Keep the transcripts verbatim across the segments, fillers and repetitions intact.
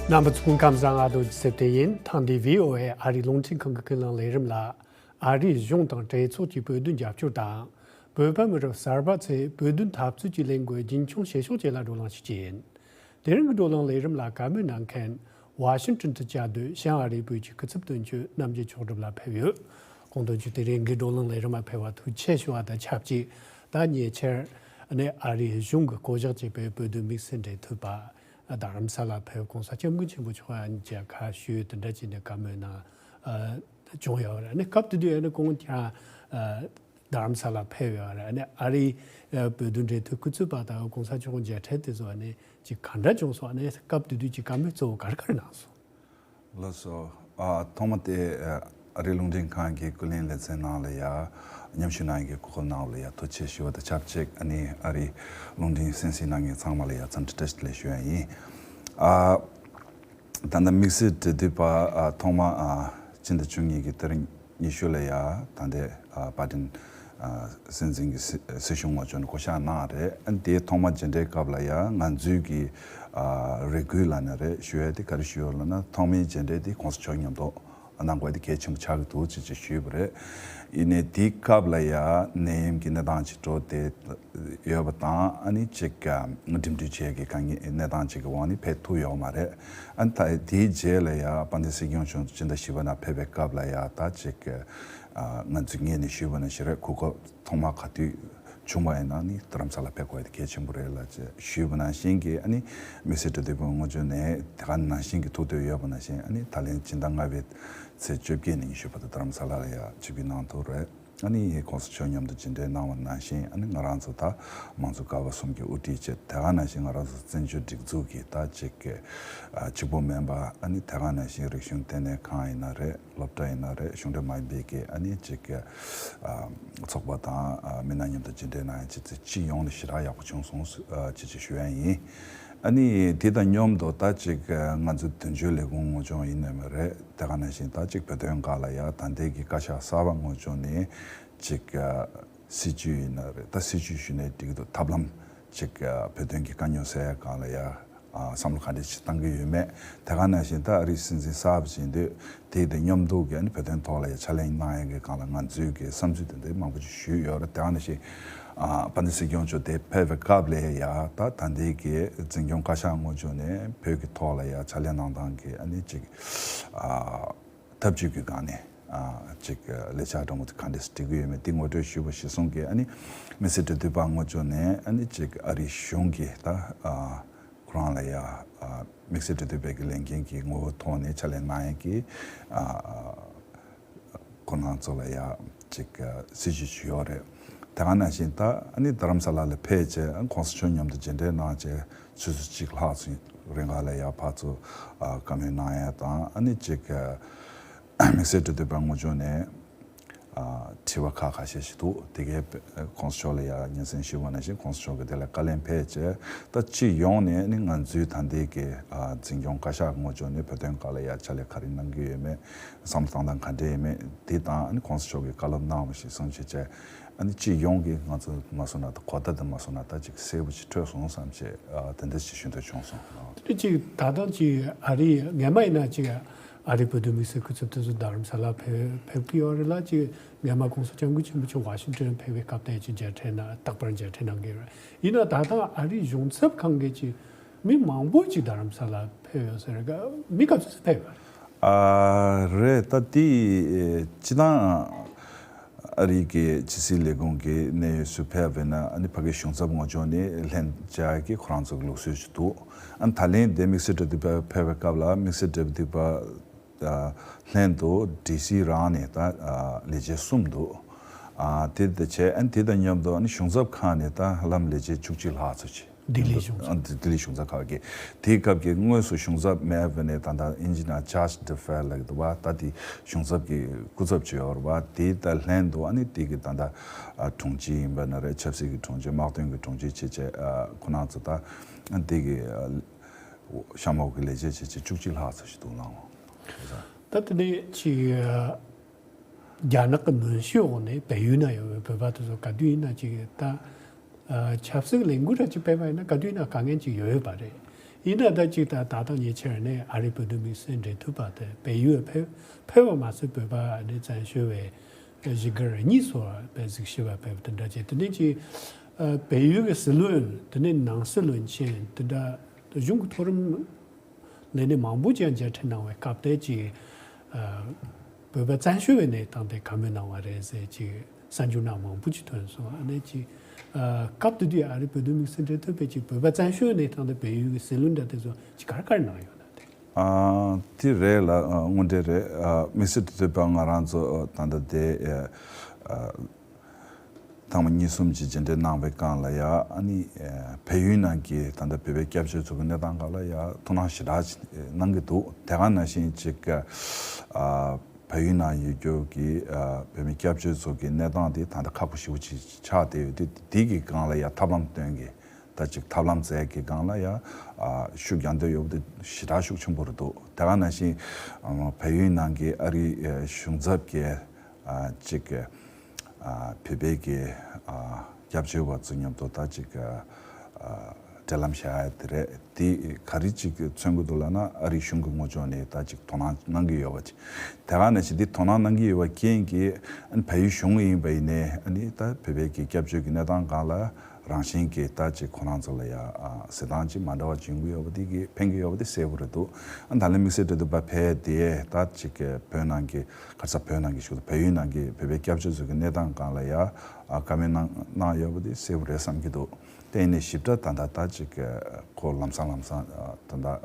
རྣམ་པ་ཚོ་སྐུ་ཁམས་བཟང་། ཨ་རྡོ་རྗེ་སེབ་དེ་ཡིན། ཐེངས་འདིའི་བྷི་ཨོ་ཨེ་ཨ་རིའི་རླུང་འཕྲིན་ཁང་གི་ཀུན་གླེང་ལས་རིམ་ལ། ཨ་རིའི་གཞུང་དང་གྲོས་ཚོགས་ཀྱིས་བོད་དོན་རྒྱབ་སྐྱོར་དང་། བོད་པ་མི་རབས་གསར་པ་ཚོས་བོད་དོན་འཐབ་རྩོད་ཀྱི་ལས་འགུལ་རྒྱུན་འཁྱོངས་བྱེད་ཕྱོགས་བཅས་ལ་བགྲོ་གླེང་ཞིག་བྱས་ཡིན། དེ་རིང་གི་བགྲོ་གླེང་ལས་རིམ་ལ་བཀའ་མོལ་གནང་མཁན། ཝ་ཤིང་ཏོན་དུ་བཅའ་སྡོད་བྱང་ཨ་རིའི་བོད་ཀྱི་སྐུ་ཚབ་དོན་གཅོད་རྣམ་རྒྱལ་མཆོག་སྒྲུབ་ལགས་ཕེབས་ཡོད། ཁོང་དོན་གཅོད་དེ་རིང་གི་བགྲོ་གླེང་ལས་རིམ་ལ་ཕེབས་པར་ཐུགས་རྗེ་ཆེ་ཞུ་བ་དང་ཆབས་ཅིག་ད་ཉེ་ཆར་ནས་ཨ་རིའི་གཞུང་གིས་བསྐོ་གཞག་བྱས་པའི་བོད་དོན་དམིགས་བསལ་འབྲེལ་མཐུད་པ་རྡ་རམ་ས་ལ་ཕེབས། གོང་ས་སྐྱབས་མགོན་ཆེན་པོ་མཆོག་ལ་མཇལ་ཁ་ཞུས། དེ་འདྲ་བྱས་ནས་བཀའ་མོལ་གནང་བྱུང་ཡོད་རེད། ཨ་ནི་སྐབས་དེ་དུས་ཨ་ནི་ཁོང་ཀྱང་རྡ་རམ་ས་ལ་ཕེབས་ཡོད་རེད། ཨ་ནི་ཨ་རིའི་བོད་དོན་འབྲེལ་མཐུད་སྐུ་ཚབ་པ་དང་གོང་ས་མཆོག་མཇལ་འཕྲད་དེ་ཚོ་ཨ་ནི་ཅིག་ག་འདྲ་བྱུང་སོང་། ཨ་ནི་སྐབས་དེ་དུས་ཀྱི་བཀའ་མོལ་གཙོ་བོ་ག་རེ་ག་རེ་གནང་སོང་། ལགས་སོ། ཨ་ཐོག་མ་དེ་ཨ་རིའི་རླུང་འཕྲིན་ཁང་གི་ཀུན་གླེང་ལེ་ཚན་ནང་ལ་ཡ་མཉམ་ཞུགས་གནང་མཁན་གྱི་སྐུ་ཁམས་བཟང་ལ་ཡ་ཐུགས་རྗེ་ཆེ་ཞུ་བ་དང་ཆབས་ཅིག་ཨ་ནི་ཨ་རིའི་རླུང་འཕྲིན་གསན་གཟིགས་གནང་མཁན་ཚང་མ་ལ་ཡ་འཚམས་འདྲི་བཀྲ་ཤིས་བདེ་ལེགས་ཞུ་ཡ་ཡིན། ཨ་ད་ལྟ་དམིགས་བསལ་འབྲེལ་མཐུད་པ་ཨ་ཐོག་མ་ཨ་སྤྱི་ཟླ་བཅུ་གཉིས་ཀྱི་ཏ་རིག་ཉི་ཤུ་ལ་ཡ་ད་ལྟའི་ཨ་བྷའི་ཌེན་ཨ་སྲིད་འཛིན་གྱི་སྲིད་སྲིད་གཞུང་ངོས་ཕྱོགས་ནས་བསྐོ་གཞག་གནང་རེད། ཨ་དེའི་ཐོག་མ་མཇལ་འཕྲད་སྐབས་ལ་ཡ་ང་ཚོའི་གི་ཨ་རེ་སྐུལ་ལབ་ན་རེད། ཞུ་ཡ་དེ་ག་རེ་ཞུས་ཡོད་ལབ་ན། ཐོག་མའི་མཇལ་འཕྲད་དེ་གོང་ས་མཆོག་མཉམ་དུ་གནང་དགོས་དེ་གལ་ཆེན་པོ་ཆགས་ཀྱི་འདུག་ཅེས་ཅེས་ཞུས་པ་རེད། ཡིན་ནའི་དེའི་སྐབས་ལ་ཡ་ནད་ཡམས་ཀྱི་གནས་སྟངས་ཅིག་འགྲོ་བསྡད་ཡོད་པ་དང་། ཨ་ནི་ཅིག་འགྲིམ་འགྲུལ་བྱེད་ཀྱི་དཀའ་ངལ་གནས་སྟངས་ཅིག་གི་འོག་ནས་ཕེབས་ཐུབ་ཡོད་མ་རེད། ཨ་ནི་ད་དེའི་རྗེས་ལ་ཡ་དཔལ་ལྡན་སྲིད་སྐྱོང་མཆོག་སྤྱི་ཟླ་བཞི་པ་ནང་ཕེབས་པའི་སྐབས་ལ་ཡ་ད་ཅིག་ཨ་ང་ཚོས་སྔོན་ནས་ཞུས་པ་ནང་བཞིན་རེད། གོ་སྐབས་ཐོག་མ་ག་དུས་བྱུང་བ་ཡིན་ན་ནི་རྡ་རམ་ས་ལ་ཕེབས་དགོས་དེ་གལ་ཆེན་པོ་རེད་ལབ་ཅེས་ཞུས་པ་ནང་བཞིན་གྱི། ཨ་ནི་དམིགས་བསལ་འབྲེལ་མཐུད་པ་ངོས་ཕྱོགས་ནས་དེ་ག་ནང་བཞིན་གྱི་ཐུགས་འདོད་ཡོད་པ་ནང་བཞིན། ཨ་ནི་ད་ལན་སྤྱི་ཟླ་ལྔ་པའི་ཚེས་བཅོ་བརྒྱད་ནས་ཉི་ཤུ་བར་དུ་རྡ་རམ་ས་ལ་ལ་ཡ་ཆིབས་བསྒྱུར་གནང་ཐུབ་རེད། ཨ་ནི་གོང་ས་མཆོག་མཉམ་དུ་མཇལ་འཕྲད་གནང་བ་ནང་བཞིན། ཨ་ནི་ང་རང་ཚོ་ད་མང་གཙོ་ཀ་བ་གསུམ་གྱི་དབུ་ཁྲིད་བྱས། དེ་ག་ནང་བཞིན་ང་རང་ཚོ་བཙན་བྱོལ་སྒྲིག་འཛུགས་ཀྱི་ད་ཅིག་གི་ཨ་གཅིག་པོ་མིན་པ། ཨ་ནི་དེ་ག་ནང་བཞིན་རིག་གཞུང་ལྟེ་གནས་ཁང་ཡིན་ན་རེད། སློབ་གྲྭ་ཡིན་ན་རེད། གཞུང་འབྲེལ་མ་ཡིན་པའི་གི་ཨ་ནི་ཅིག་གི་ཨ་ཚོགས་པ་དང་ཨ་མི་སྣ་མཉམ་དུ་མཇལ་འཕྲད་གནང་ཡ་ཅིག་ཅིག་སྤྱི་ཡོངས་ནས་ཞེ་དྲག་ཡག་པོ་བྱུང་སོང་ཨ་ཅེས་ཅིག་ཞུ་ཡ་ཡིན། ཨ་ནི་དེ་དང་མཉམ་དུ་ད་ཅིག་ང་ཚོ་དོན་གཅོད་ལས་ཁུངས་ངོས་ཕྱོགས་ཡིན་ནའི་མ་རེད། དེ་ག་ནང་བཞིན་ད་ཅིག་བོད་དོན་སྒང་ལ་ཡ་ད་ལྟའི་གི་བཀའ་ཤག་གསར་པ་ངོས་ཕྱོགས་ནས་ཅིག་སྲིད་བྱུས་ཡིན་ན་རེད། ད་སྲིད་བྱུས་ཞུས་ནའི་འགྲིག་གི་འདུག་ཐབས་ལམ་ཅིག་བོད་དོན་གྱི་དཀའ་རྙོག་སེལ་ཡ་སྒང་ལ་ཡ་ཨ་བསམ་བློ་ག་འདྲ་ཞིག་བཏང་གི་ཡོད་མེད། དེ་ག་ནང་བཞིན་ད་ཨ་རིའི་སྲིད་འཛིན་གསར་པ་ཡིན་དུས་དེ་དང་མཉམ་དུ་གི་ཨ་ནི་བོད་དོན་ཐོག་ལ་ཡ་ཕྱག་ལས་གནང་ཡ་གི་སྒང་ལ་ང་ཚོའི་གི་བསམ་ཚུལ་དེ་འདྲའི་མང་པོ་ཅིག་ཞུས་ཡོད་རེད། དེ་ག་ནང་བཞིན་ཨ་དཔལ་ལྡན་སྲིད་སྐྱོང་མཆོག་དེ་ཕེབས་པའི་སྐབས་ལ་ཡ་ད་ད་ལྟའི་གི་འཛིན་སྐྱོང་བཀའ་ཤག་ངོས་ཕྱོགས་ནས་བོད་ཀྱི་ཐོག་ལ་ཡ་ཕྱག་ལས་གནང་སྟངས་ཀྱི་ཨ་ནི་ཅིག་ཨ་ཐབས་ཇུས་ཀྱི་སྒང་ནས་ཨ་ཅིག་ལས་འཆར་འདྲ་མོ་དེ་ག་འདྲས་སྒྲིག་གི་ཡོད་མེད་དེ་ངོ་སྤྲོད་ཞུས་པ་གཞིར་བཟུང་གིས། ཨ་ནི་དམིགས་བསལ་འབྲེལ་མཐུད་པ་ངོས་ཕྱོགས་ནས་ཨ་ནི་ཅིག་ཨ་རིའི་གཞུང་གིས་ད་ཨ་ཁོ་རང་ལ་ཡ་ཨ་དམིགས་བསལ་འབྲེལ་མཐུད་པའི་གི་ལས་འགན་གྱི་ངོ་བོ་ཐོག་ནས་ཕྱག་ལས་གནང་ཡས་ཀྱི་ཨ་ཁོ་རང་ཚོ་ལ་ཡ་ཅིག་ཨ་སྲིད་བྱུས་ཅིག་ཡོད་རེད། དེ་ག་ནང་བཞིན་ད་ཨ་ནི་རྡ་རམ་ས་ལ་ལ་ཕེབས་བྱས་གོང་ས་མཆོག་མཉམ་དུ་མཇལ་འཕྲད་གནང་བྱས་ཆུ་ཚོད་གཅིག་ལྷག་ཙམ་རིང་ག་ལ་ཡ་ཕར་ཚུར་ཨ་བཀའ་མོལ་གནང་ཡ་དང་། ཨ་ནི་ཅིག་ཨ་དམིགས་བསལ་འབྲེལ་མཐུད་པ་ངོས་ཕྱོགས་ནས་ཨ་དྲི་བ་ཁག་ཁ་ཤས་ཤིག་འདུག་དེ་གའི་གོང་ས་མཆོག་ལ་ཡ་སྙན་སེང་ཞུས་པ་ནང་བཞིན་གོང་ས་མཆོག་གིས་དེ་ལ་བཀའ་ལན་ཕེབས་བྱས། ད་སྤྱི་ཡོངས་ནས་ནི་ང་ཚོའི་ད་ལྟའི་གི་ཨ་འཛིན་སྐྱོང་བཀའ་ཤག་ངོས་ཕྱོགས་ནས་བོད་དོན་སྒང་ལ་ཡ་ཕྱག་ལས་ག་རེ་གནང་གི་ཡོད་མེད། བསམ་བློ་བཏང་སྟངས་ག་འདྲ་ཡོད་མེད་དེ་དང་། ཨ་ནི་གོང་ས་མཆོག་གིས་བཀའ་སློབ་གནང་བ་གཞིར་བཟུང་བྱས་བྱས། ཨ་ནི་སྤྱི་ཡོངས་ཀྱི་ང་ཚོ་མ་སོང་ན་ད་གོ་བརྡ་དེ་མ་སོང་ན་ད་ཅིག་གསལ་པོ་ཅིག་འཕྲོད་སོང་བསམ་བྱས། ཨ་དེ་འདྲ་ཅིག་ཞུ་འདོད་བྱུང་སོང་། དེ་ཅིག་ད་ལྟ་ཅིག་ཨ་རི་སྔོན་མ་ཡིན་ན་ཅིག་ཨ་རི་བོད་དོན་དམིགས་བསལ་སྐུ་ཚབ་དེ་ཚོ་རྡ་རམ་ས་ལ་ཕེབས་ཕེབས་ཀྱི་ཡོད་རེད་ལ། ཅིག་སྔོན་མ་གོང་ས་སྐྱབས་མགོན་ཆེན་པོ་མཆོག་ཝ་ཤིང་ཏོན་ཕེབས་པའི་སྐབས་དེ་ཅིག་མཇལ་འཕྲད་གནང་། རྟག་པར་མཇལ་འཕྲད་གནང་གི་ཡོད་རེད། ཡིན་ན་ད་ལྟ་ཨ་རིའི་གཞུང་ཚབ་ཁང་གིས་ཅིག་མི་མང་པོ་ཅིག་རྡ་རམ་ས་ལ་ཕེབས་ཡོད་ས་རེད། མི་ག་ཚོད་ཙམ་ཕེབས་ཡོད་རེད། ཨ་རེད། ད་དེ་སྤྱི་བཏང་ཨ་རི་གི་ཕྱི་སྲིད་ལས་ཁུངས་ཀྱི་གནད་ཡོད་ཚོ་ཕེབས་པ་ཡིན་ན། ཨ་ནི་ཕ་གིའི་གཞུང་ཚབ་ངོས་ཕྱོགས་ནས་ལྷན་མཇལ་གྱི་ཁོ་རང་ཚོ་གི་ལུགས་སྲོལ་ཅིག་འདུག་ཨ་ནི་ད་ལན་དེ་དམིགས་བསལ་འབྲེལ་མཐུད་པ་ཕེབས་པའི་སྐབས་ལ་དམིགས་བསལ་འབྲེལ་མཐུད་པ་ལྷན་དུ་ཌི་སི་རང་ནས་ད་ལས་བྱེད་གསུམ་འདུག་ཨ་དེ་ལྟ་བྱས། ཨ་ནི་དེ་དང་མཉམ་དུ་ཨ་ནི་གཞུང་ཚབ་ཁང་ནས་ད་ཧ་ལམ་ལས་བྱེད་བཅུ་གཅིག་ལྷག་ཙམ་ཅིག་ལྡི་ལི་གཞུང་ཚབ། ཨ་ལྡི་ལི་གཞུང་ཚབ་ཁག་གི་དེའི་སྐབས་ཀྱི་དངོས་སུ་གཞུང་ཚབ་མེད་པ་ནས་ད་ལྟ་ཨིན་ཇི་ནང་ཅར་ཇི་ཌི་ཕེར་ལབ་ཀྱི་འདུག་པ། ད་དེ་གཞུང་ཚབ་ཀྱི་སྐུ་ཚབ་ཅིག་ཡོད་རེད་པ། དེ་དང་ལྷན་དུ་ཨ་ནི་དེ་གི་ད་ལྟ་ཨ་དྲུང་ཆེ་ཡིན་པ་ན་རེད། ཆབ་སྲིད་ཀྱི་དྲུང་ཆེ། དམག་དོན་གྱི་དྲུང་ཆེ་བྱས་བྱས། ཨ་ཁོ་རང་ཚོ་ད་ཨ་དེ་གི་ཨ་གཤམ་འོག་གི་ལས་བྱེད་བྱས་བྱས་བཅུ་གཅིག་ལྷག་ཙམ་ཞིག་འདུག་ལགས། ད་དེ་ནས་ཅིག་ཨ། རྒྱ་ནག་གི་གནོན་ཤུགས་འོག་ནས་བལ་ཡུལ་ན་ཡོད་པའི་བོད་པ་དེ་ཚོ་ག་དུས་ཡིན་ན་ཅིག་ད་ཨ་ཆབ་སྲིད་ལས་འགུལ་འདྲ་ཅིག་སྤེལ་བ་ཡིན་ན་ག་དུས་ཡིན་ན་དཀའ་ངལ་ཅིག་ཡོད་ཡོད་པ་རེད། ཡིན་ན་ད་ཅིག་ད་ད་ལྟ་ཉེ་ཆར་ནས་ཨ་རིའི་བོད་དོན་དམིགས་བསལ་འབྲེལ་མཐུད་པ་དེ་བལ་ཡུལ་ཕེབས་ཕེབས་པ་མ་ཟད་བོད་པ་ནས་བཙན་བྱོལ་བའི་གཞིས་སྒར་གཉིས་སུ་བས་གཟིགས་ཞིབ་པ་ཕེབས་དེ་འདྲ་བྱས། དེ་ནས་ཅིག་བལ་ཡུལ་གྱི་སྲིད་བློན། དེ་ནས་ནང་སྲིད་བློན་ཆེན་དེ་འདྲ་གཞུང་གི་མཐོ་རིམ་ལས་སྣེ་མང་པོ་ཅིག་མཇལ་འཕྲད་གནང་བའི་སྐབས་དེ་ཅིག་བོད་པ་བཙན་བྱོལ་བའི་གནས་སྟངས་དེ་བཀའ་མོལ་གནང་བ་རེད་ཟེར་ཅིག་གསར་འགྱུར་ནང་མང་པོ་ཅིག་ཐོན་སོང་། ཨ་ནི་ཅིག་སྐབས་དེ་དུས་ཨ་རི་བོད་དོན་དམིགས་བསལ་འབྲེལ་མཐུད་པས་ཅིག་བོད་པ་བཙན་བྱོལ་བའི་གནས་སྟངས་དེ་བལ་ཡུལ་གྱི་སྲིད་བློན་འདྲ་དེ་ཚོ་ཅིག་ག་རེ་ག་རེ་གནང་ཡོད་ན་དེ། ཨ་དེ་རེད་ལ། ཨ་དངོས་འབྲེལ་རེད། ཨ་དམིགས་བསལ་དུ་བོད་པ་ང་རང་ཚོ་ད་ལྟ་དེ་ཨ་ཐེངས་མ་གཉིས་གསུམ་ཅིག་མཇལ་འཕྲད་གནང་བའི་སྒང་ལ་ཡ། ཨ་ནི་ཨ་བལ་ཡུལ་ནང་གི་ད་ལྟ་བོད་པའི་སྐྱབས་བཅོལ་ཚོ་གི་གནས་སྟངས་སྒང་ལ་ཡ་ཐུགས་སྣང་ཞེ་དྲག་ཅིག་གནང་གི་འདུག་དེ་ག་ནང་བཞིན་ཅིག་ཨ་བལ་ཡུལ་ནང་ཡོད་རྒྱུ་གི་ཨ་བོད་མི་སྐྱབས་བཅོལ་ཚོ་གི་གནས་སྟངས་དེ་ད་ལྟ་ཁག་པོ་ཞེ་པོ་ཅིག་ཆགས་བསྡད་ཡོད་དུས། དེ་གི་སྒང་ལ་ཡ་ཐབས་ལམ་སྟོན་གི་ད་ཅིག་ཐབས་ལམ་བཙལ་གི་སྒང་ལ་ཡ་ཨ་ཤུགས་རྒྱག་འདོད་ཡོད་པ་དེ་ཞེ་དྲག་ཤུགས་ཆེན་པོ་རེད་འདུག་དེ་ག་ནང་བཞིན་ཨ་བལ་ཡུལ་ནང་གི་ཨ་རིའི་ཨ་གཞུང་ཚབ་ཀྱི་ཨ་ཅིག་ཨ་བོད་པའི་གི་ཨ་སྐྱབས་བཅོལ་བ་ཚོ་མཉམ་དུ་ད་ཅིག་ཨ་འབྲེལ་ལམ་བཞག་ཡ་དེ་རེད། དེ་ག་རེ་ཅིག་མཚོན་གྱི་འདུག་ལབ་ན། ཨ་རིའི་གཞུང་གི་ངོས་ཕྱོགས་ནས་ད་ཅིག་དོ་སྣང་གནང་གི་ཡོད་པ་ཅིག་དེ་ག་ནང་བཞིན་དེ་དོ་སྣང་གནང་གི་ཡོད་པ་རྐྱེན་གྱིས། ཨ་ནི་བལ་ཡུལ་གཞུང་ཡིན་པ་ཡིན་ནའི། ཨ་ནི་ད་བོད་པའི་གི་སྐྱབས་བཅོལ་གྱི་གནས་སྟངས་སྒང་ལ་རང་བཞིན་གྱིས་ད་ཅིག་ཁོ་རང་ཚོ་ལ་ཡ་ཨ་གཟིགས་སྟངས་ཅིག་མ་འདྲ་བ་བྱུང་གི་ཡོད་པ་དེ་གིས་ཕན་གྱི་ཡོད་པ་དེ་གསལ་པོ་རེད་འདུག་ཨ་ད་ལན་དམིགས་བསལ་འབྲེལ་མཐུད་པ་ཕེབས་དེ་ད་ཅིག་བོད་ནང་གི་ག་རེ་ཟ། བོད་ནང་གི་ཞུ། བལ་ཡུལ་ནང་གི་བོད་པའི་སྐྱབས་བཅོལ་ཚོ་གི་གནས་སྟངས་སྒང་ལ་ཡ་ཨ་བཀའ་མོལ་གནང་གནང་ཡོད་པ་དེ་གསལ་པོ་རེད་བསམ་གྱི་འདུག་དེ་ཡིན་ནའི་ཞིབ་ཕྲ་ད་ལྟ་ད་ཅིག་ཁོ་ལམ་སང་ལམ་སང་ད་ལྟ་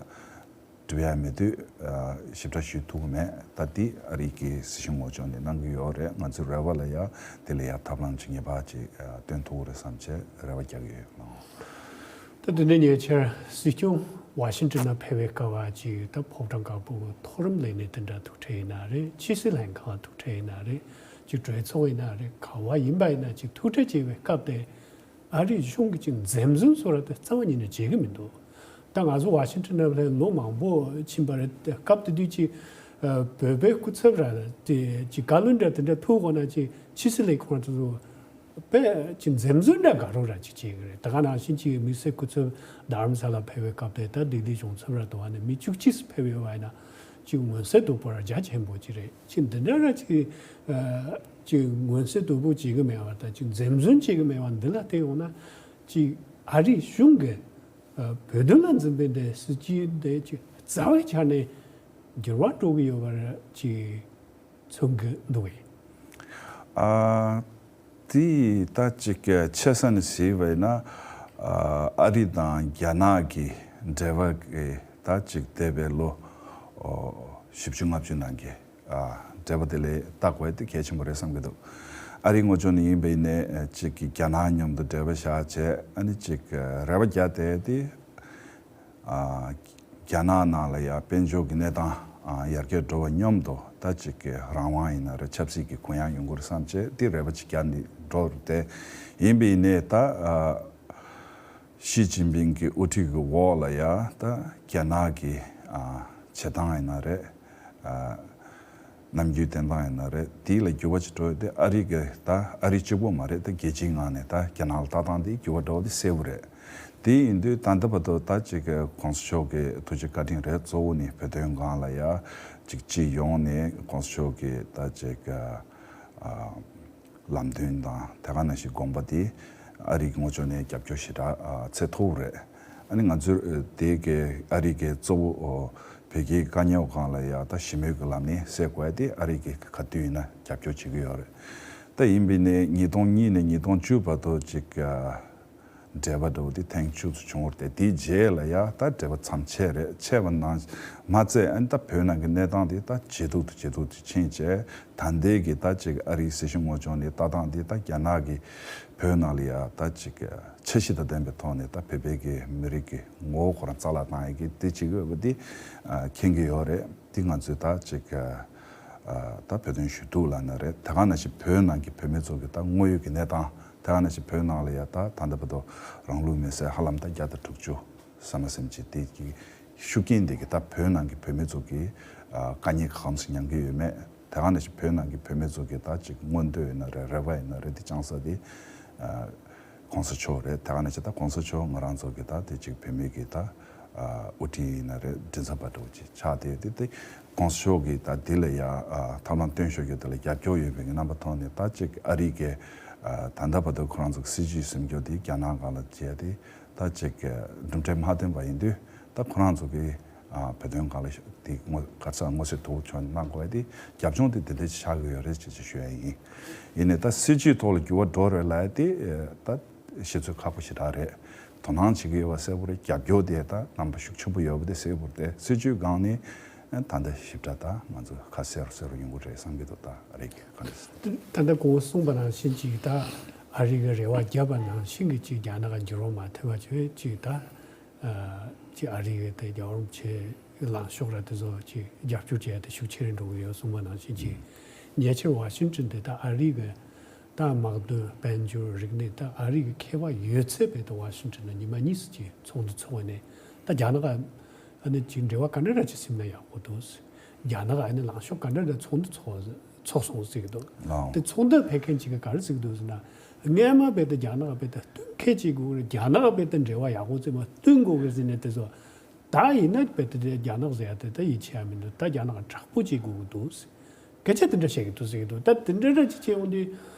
འགྲུབ་ཡ་མེད་དུས་ཨ་ཞིབ་ཕྲ་ཞུ་ཐུབ་ཀྱི་མེད། ད་དེ་ཨ་རི་གི་སྲིད་གཞུང་ངོས་ཕྱོགས་ནས་གནང་གི་ཡོད་རེད། ང་ཚོའི་རེ་བ་ལ་ཡ་དེ་ལ་ཡ་ཐབས་ལམ་ཅིག་ངེས་པར་ཅིག་ཨ་སྟོན་ཐུབ་ཀྱི་རེད་བསམ་བྱས་རེ་བ་རྒྱག་གི་ཡོད་ལགས། ད་དེ་ནས་ཉེ་ཆར་སྲིད་སྐྱོང་ཝ་ཤིང་ཊོན་ནང་ཕེབས་པའི་སྐབས་ཅིག་ད་ཕོ་བྲང་དཀར་པོ་མཐོ་རིམ་ལས་སྣེ་དེ་འདྲ་ཐུག་འཕྲད་ཡིན་ན་རེད། ཕྱི་སྲིད་ལྷན་ཁང་ཐུག་འཕྲད་ཡིན་ན་རེད། ཅིག་གྲོས་ཚོགས་ཡིན་ན་རེད། ག་བ་ཡིན་པ་ཡིན་ན་ཅིག་ཐུག་འཕྲད་བྱེད་པའི་སྐབས་དེ། ཨ་རིའི་གཞུང་གི་ཅིག་འཛེམ་ཟོན་བཟོ་འདྲ་དེ་རྩ་བ་ཉིད་ནས་བྱེད་ཀྱི་མི་འདུག་ད་ང་ཚོ་ཝ་ཤིང་ཊོན་ནང་ལོ་མང་པོ་ཕྱིན་པ་རེད། སྐབས་དེ་དུས་ཀྱི་ཨ་བོད་པའི་སྐུ་ཚབ་ར་དེ་ཅིག་བཀའ་བློན་འདྲ་དེ་འདྲ་ཐུག་དགོས་ན་ཅིག་ཕྱི་སྲིད་ལས་ཁུངས་དེ་ཚོ་དཔེ་ཅིག་འཛེམ་ཟོན་འདྲ་དགའ་རབ་ར་ཅིག་བྱེད་ཀྱི་རེད། ད་ག་ནང་བཞིན་ཅིག་དམིགས་བསལ་སྐུ་ཚབ་རྡ་རམ་ས་ལ་ཕེབས་པའི་སྐབས་དེ། ད་ལྡི་ལི་གཞུང་ཚབ་ར་དུ་བ་ནས་མི་བཅུ་གཅིག་ཙམ་ཕེབས་ཡོད་པ་ཡིན་ན། ཅིག་མངོན་གསལ་དོད་པོ་ར་རྒྱ་ཆེན་པོ་ཅིག་རེད། ཅིག་འདི་འདྲ་ར་ཅིག་ཨ་ཅིག་མངོན་གསལ་དོད་པོ་བྱེད་ཀྱི་མེད་པ་དང་། ཅིག་འཛེམ་ཟོན་བྱེད་ཀྱི་མེད་པ་འདི་ལ་བལྟས་ཡོང་ན། ཅིག་ཨ་རིའི་གཞུང་གིས་ཨ་བོད་དོན་ལ་འཛིན་པའི་འདི་སྲིད་ཇུས་འདི་ཅིག་རྩ་བའི་ཆ་ནས་འགྱུར་བ་འགྲོ་གི་ཡོད་པ་ར་ཅིག་མཚོན་གྱི་འདུག་གས། ཨ་དེ་ད་ཅིག་ཆེ་ས་ནས་གཟིགས་པ་ཡིན་ན། ཨ་ཨ་རི་དང་རྒྱ་ནག་གི་འབྲེལ་བ་གི་ད་ཅིག་འདས་པའི་ལོ་ཨོ་བཞི་བཅུ་ལྔ་བཅུ་ནང་གི་ཨ་འབྲེལ་བ་དེ་ལ་བལྟ་དགོས་དེ་གལ་ཆེན་པོ་རེད་བསམ་གྱི་འདུག་ཨ་རིའི་ངོས་ཕྱོགས་ནས་ཡིན་པ་ཡིན་ནའི་ཅིག་གི་རྒྱ་ནག་མཉམ་དུ་འབྲེལ་བ་བཞག་བྱས། ཨ་ནི་ཅིག་རེ་བ་རྒྱག་བསྡད་དེ། ཨ་རྒྱ་ནག་ནང་ལ་ཡ་དཔལ་འབྱོར་གྱི་གནས་སྟངས་ཨ་ཡར་རྒྱས་འགྲོ་བ་མཉམ་དུ་ད་ཅིག་གི་རང་དབང་ཡིན་ན་རེད། ཆབ་སྲིད་ཀྱི་གུ་ཡངས་ཡོང་གི་རེད་བསམ་བྱས་དེ་རེ་བ་ཅིག་རྒྱག་ནས་འགྲོ་རུ་བསྡད། ཡིན་པ་ཡིན་ནའི་ད་ཨ་ཞི་ཅིན་ཕིང་གི་དབུ་ཁྲིད་ཀྱི་འོག་ལ་ཡ་ད་རྒྱ་ནག་གི་ཨ་བྱེད་སྟངས་ཡིན་ན་རེད། ཨ་རྣམ་འགྱུར་བསྟན་སྟངས་ཡིན་ན་རེད། དེ་ལ་འགྱུར་བ་ཅིག་འགྲོ་ཡོད་དེ། ཨ་རི་གི་ད་ཨ་རི་གཅིག་པོ་མ་རེད། ད་རྒྱལ་སྤྱིའི་ངང་ནས་ད་རྒྱ་ནག་ལ་ལྟ་སྟངས་དེ་འགྱུར་བ་འགྲོ་བ་དེ་གསལ་པོ་རེད། དེ་ཡིན་དུས་ད་ལྟ་བར་དུ་ད་ཅིག་གི་གོང་ས་མཆོག་གི་ཐུགས་རྗེ་བཀའ་དྲིན་རེད། གཙོ་བོ་ནི་བོད་དོན་སྒང་ལ་ཡ་ཅིག་སྤྱི་ཡོངས་ནས་གོང་ས་མཆོག་གི་ད་ཅིག་གི་ཨ་ལམ་སྟོན་དང་དེ་ག་ནང་བཞིན་དགོངས་པ་དེ་ཨ་རིའི་ངོས་ཕྱོགས་ནས་རྒྱབ་སྐྱོར་ཞེ་དྲག་ཨ་ཚད་མཐོ་པོ་རེད། ཨ་ནི་ང་ཚོས་དེ་གའི་ཨ་རི་གི་གཙོ་བོ་བོད་རྒྱའི་དཀའ་རྙོག་སྒང་ལ་ཡ་ད་ཞི་མོལ་གྱི་ལམ་ནས་སེལ་དགོས་དེ་ཨ་རི་གིས་ག་དུས་ཡིན་ན་རྒྱབ་སྐྱོར་བྱེད་ཀྱི་ཡོད་རེད། ད་ཡིན་པ་ཡིན་ནའི་ཉིས་སྟོང་གཉིས་ནས་ཉིས་སྟོང་བཅུ་བར་དུ་ཅིག་ཨ་འབྲེལ་བ་འདྲ་བོ་དེ་ཐེངས་བཅུ་ཙམ་བྱུང་བ་རེད་དེ། དེའི་རྗེས་ལ་ཡ་ད་འབྲེལ་བ་མཚམས་ཆད་རེད། ཆད་པ་ནང་མ་ཚད། ཨ་ནི་ད་བོད་ནང་གི་གནས་སྟངས་དེ་ད་ཇེ་སྡུག་ཏུ་ཇེ་སྡུག་ཏུ་ཕྱིན་བྱས། ད་ལྟའི་གི་ད་ཅིག་ཨ་རིའི་སྲིད་གཞུང་ངོས་ཕྱོགས་ནས་ལྟ་སྟངས་དེ་ད་རྒྱ་ནག་གིས་བོད་ནང་ལ་ཡ་ད་ཅིག་འཆར་གཞི་དང་ལྡན་པའི་ཐོག་ནས་ད་བོད་པའི་གི་མི་རིགས་ཀྱི་ངོ་བོ་ཁོ་རང་རྩ་བརླག་བཏང་ཡ་གི་དེ་བྱེད་ཀྱི་ཡོད་པ་དེ་ཨ་མཁྱེན་གྱི་ཡོད་རེད། དེ་ང་ཚོས་ད་ཅིག་ཨ་ད་བོད་དོན་ཞུ་གཏུག་ལབ་ན་རེད། དེ་ག་ནང་བཞིན་བོད་ནང་གི་བོད་མི་ཚོ་གི་ད་དངོས་ཡོད་ཀྱི་གནས་སྟངས། དེ་ག་ནང་བཞིན་བོད་ནང་ལ་ཡ་ད་ད་ལྟ་བར་དུ་རང་ལུས་མེར་སྲེག་ཧ་ལམ་ད་བརྒྱ་དང་དྲུག་ཅུ་ཟ་མ་ཟིན་བྱས། དེ་གི་ཤུགས་རྐྱེན་དེ་གིས་ད་བོད་ནང་གི་བོད་མི་ཚོ་གི་ཨ་དཀའ་ངལ་གང་ཙམ་མྱངས་ཀྱི་ཡོད་མེད། དེ་ག་ནང་བཞིན་བོད་ནང་གི་བོད་མི་ཚོ་གི་ད་ཅིག་མངོན་འདོད་ཡིན་ན་རེད། རེ་བ་ཡིན་ན་རེད། དེ་བཅང་ས་དེ་ཨ་གོང་ས་མཆོག་རེད། དེ་ག་ནང་བཞིན་ད་གོང་ས་མཆོག་ང་རང་ཚོ་གི་ད་དེ་ཅིག་བོད་མི་གི་ད་ དབུ་ཁྲིད་ཡིན་ན་རེད། མགྲིན་ཚབ་པ་འདྲ་བོ་ཅིག་ཆགས་བསྡད་དེ། དེ་༸གོང་ས་མཆོག་གིས་ད་འདི་ལ་ཡ་ཐབས་ལམ་སྟོན་ཤོག་རྒྱུ་དེ་ལ་རྒྱབ་སྐྱོར་ཡོད་པའི་རྣམ་པ་ཐོག་ནས། ད་ཅིག་ཨ་རི་གིས་ད་ལྟ་བར་དུ་ཁོ་རང་ཚོ་གི་སྲིད་ཇུས་ཟེར་རྒྱུ་དེ་རྒྱ་ནག་སྒང་ལ་བྱས་ཏེ། ད་ཅིག་གྲུབ་འབྲས་མ་ཐོན་པ་ཡིན་དུས། ད་ཁོ་རང་ཚོ་གིས་བོད་དོན་སྒང་ལ་དེ་ངོ་ག་རེ་ཟེར། ངོ་ཤེས་དོག་ཆོད་གནང་དགོས་ཡ་དེ། རྒྱབ་ལྗོངས་དེ་དེ་འདྲ་ཅིག་ཆགས་ཀྱི་ཡོད་རེད་ཅེས་ཅིག་ཞུ་ཡ་ཡིན། ཡིན་ནའི་ད་སྲིད་ཇུས་ཐོག་ལ་འགྱུར་བ་འགྲོ་རེད་ལབ་ཡ་དེ་ད་ཤེས་ཚོད་ཁག་པོ་ཞེ་དྲག་རེད། དོ་སྣང་བྱེད་ཀྱི་ཡོད་པ་གསལ་པོ་རེད། རྒྱབ་སྐྱོར་དེ་ད་རྣམ་པ་ཤུགས་ཆེན་པོ་ཡོད་པ་དེ་གསལ་པོ་རེད། སྲིད་ཇུས་སྒང་ནས་ད་ལྟ་ཞིབ་ཕྲ་ད་ང་ཚོ་ཁ་གསལ་རུ་གསལ་རུ་ཡོང་གི་རེད་བསམ་གྱི་འདུག་ད་ཨ་རི་གིས་ག་འདྲ་ཟེར། ད་ད་ལྟ་གོང་གསུངས་པ་ནང་བཞིན་ཅིག་ད་ཨ་རི་གིས་རེ་བ་བརྒྱབ་པ་ནང་བཞིན་གྱི་ཅིག་རྒྱ་ནག་གི་འགྱུར་བ་མ་ཐེབས་པ་བྱས་ཅིག་ད། ཅིག་ཨ་རི་གི་དེ་རྒྱལ་བ་རིན་པོ་ཆེ་ལངས་ཕྱོགས་ར་དེ་ཚོ་ཅིག་རྒྱབ་སྐྱོར་བྱས་ཏེ་ཤུགས་ཆེ་རུ་འགྲོ་གི་ཡོད་གསུངས་པ་ནང་བཞིན་ཅིག་ཉེ་ཆར་ཝ་ཤིང་ཊོན་དེ་ད་ཨ་རི་གི་ད་དམག་དོན་དཔལ་འབྱོར་རིག་གནས་ད་ཨ་རི་གི་མཁས་པ་ཡོད་ཚད་བེད་དུ་ཝ་ཤིང་ཊོན་ལ་ཉི་མ་གཉིས་སུ་ཅིག་ཚོགས་འདུ་ཚོགས་ནས། ད་རྒྱ་ནག་ཨ་ནི་ཅིག་འབྲེལ་བ་ག་འདྲ་ར་ཅིག་ཟིན་ན་ཡག་པོ་འདུག་རྒྱ་ནག་ཨ་ནི་ལངས་ཕྱོགས་ག་འདྲ་ར་ཚོགས་འདུ་ཚོགས་ཚོགས་སོང་ཟེར་གི་འདུག་ལའོ། དེ་ཚོགས་འདུ་ཕེབས་མཁན་ཅིག་གིས་ག་རེ་ཟེར་གི་འདུག་ཟེར་ན། སྔས་མ་བེད་དུ་རྒྱ་ནག་བེད་དུ་བསྟུན་མཁན་ཅིག་དགོས་རེད། རྒྱ་ནག་བེད་དུ་འབྲེལ་བ་ཡག་པོ་ཙམ་མ་བསྟུན་དགོས་གི་ཟེར་ནས། དེ་ཚོ་ད་ཡིན་ན་བེད་དུ་རྒྱ་ནག་ཟེར་ཡ་དེ་ད་ཡིད་ཆེས་ཡ་མི་འདུག་ད་རྒྱ་ནག་དྲག་པོ་ཅིག་དགོས་གི་འདུག་སྐད་ཆ་དེ་འདྲ་བཤད་གི་འདུག་ཟེར་གི་འདུག་ད་དེ་འདྲ་འདྲ་ཅིག་བྱས་ཡོང་དུས་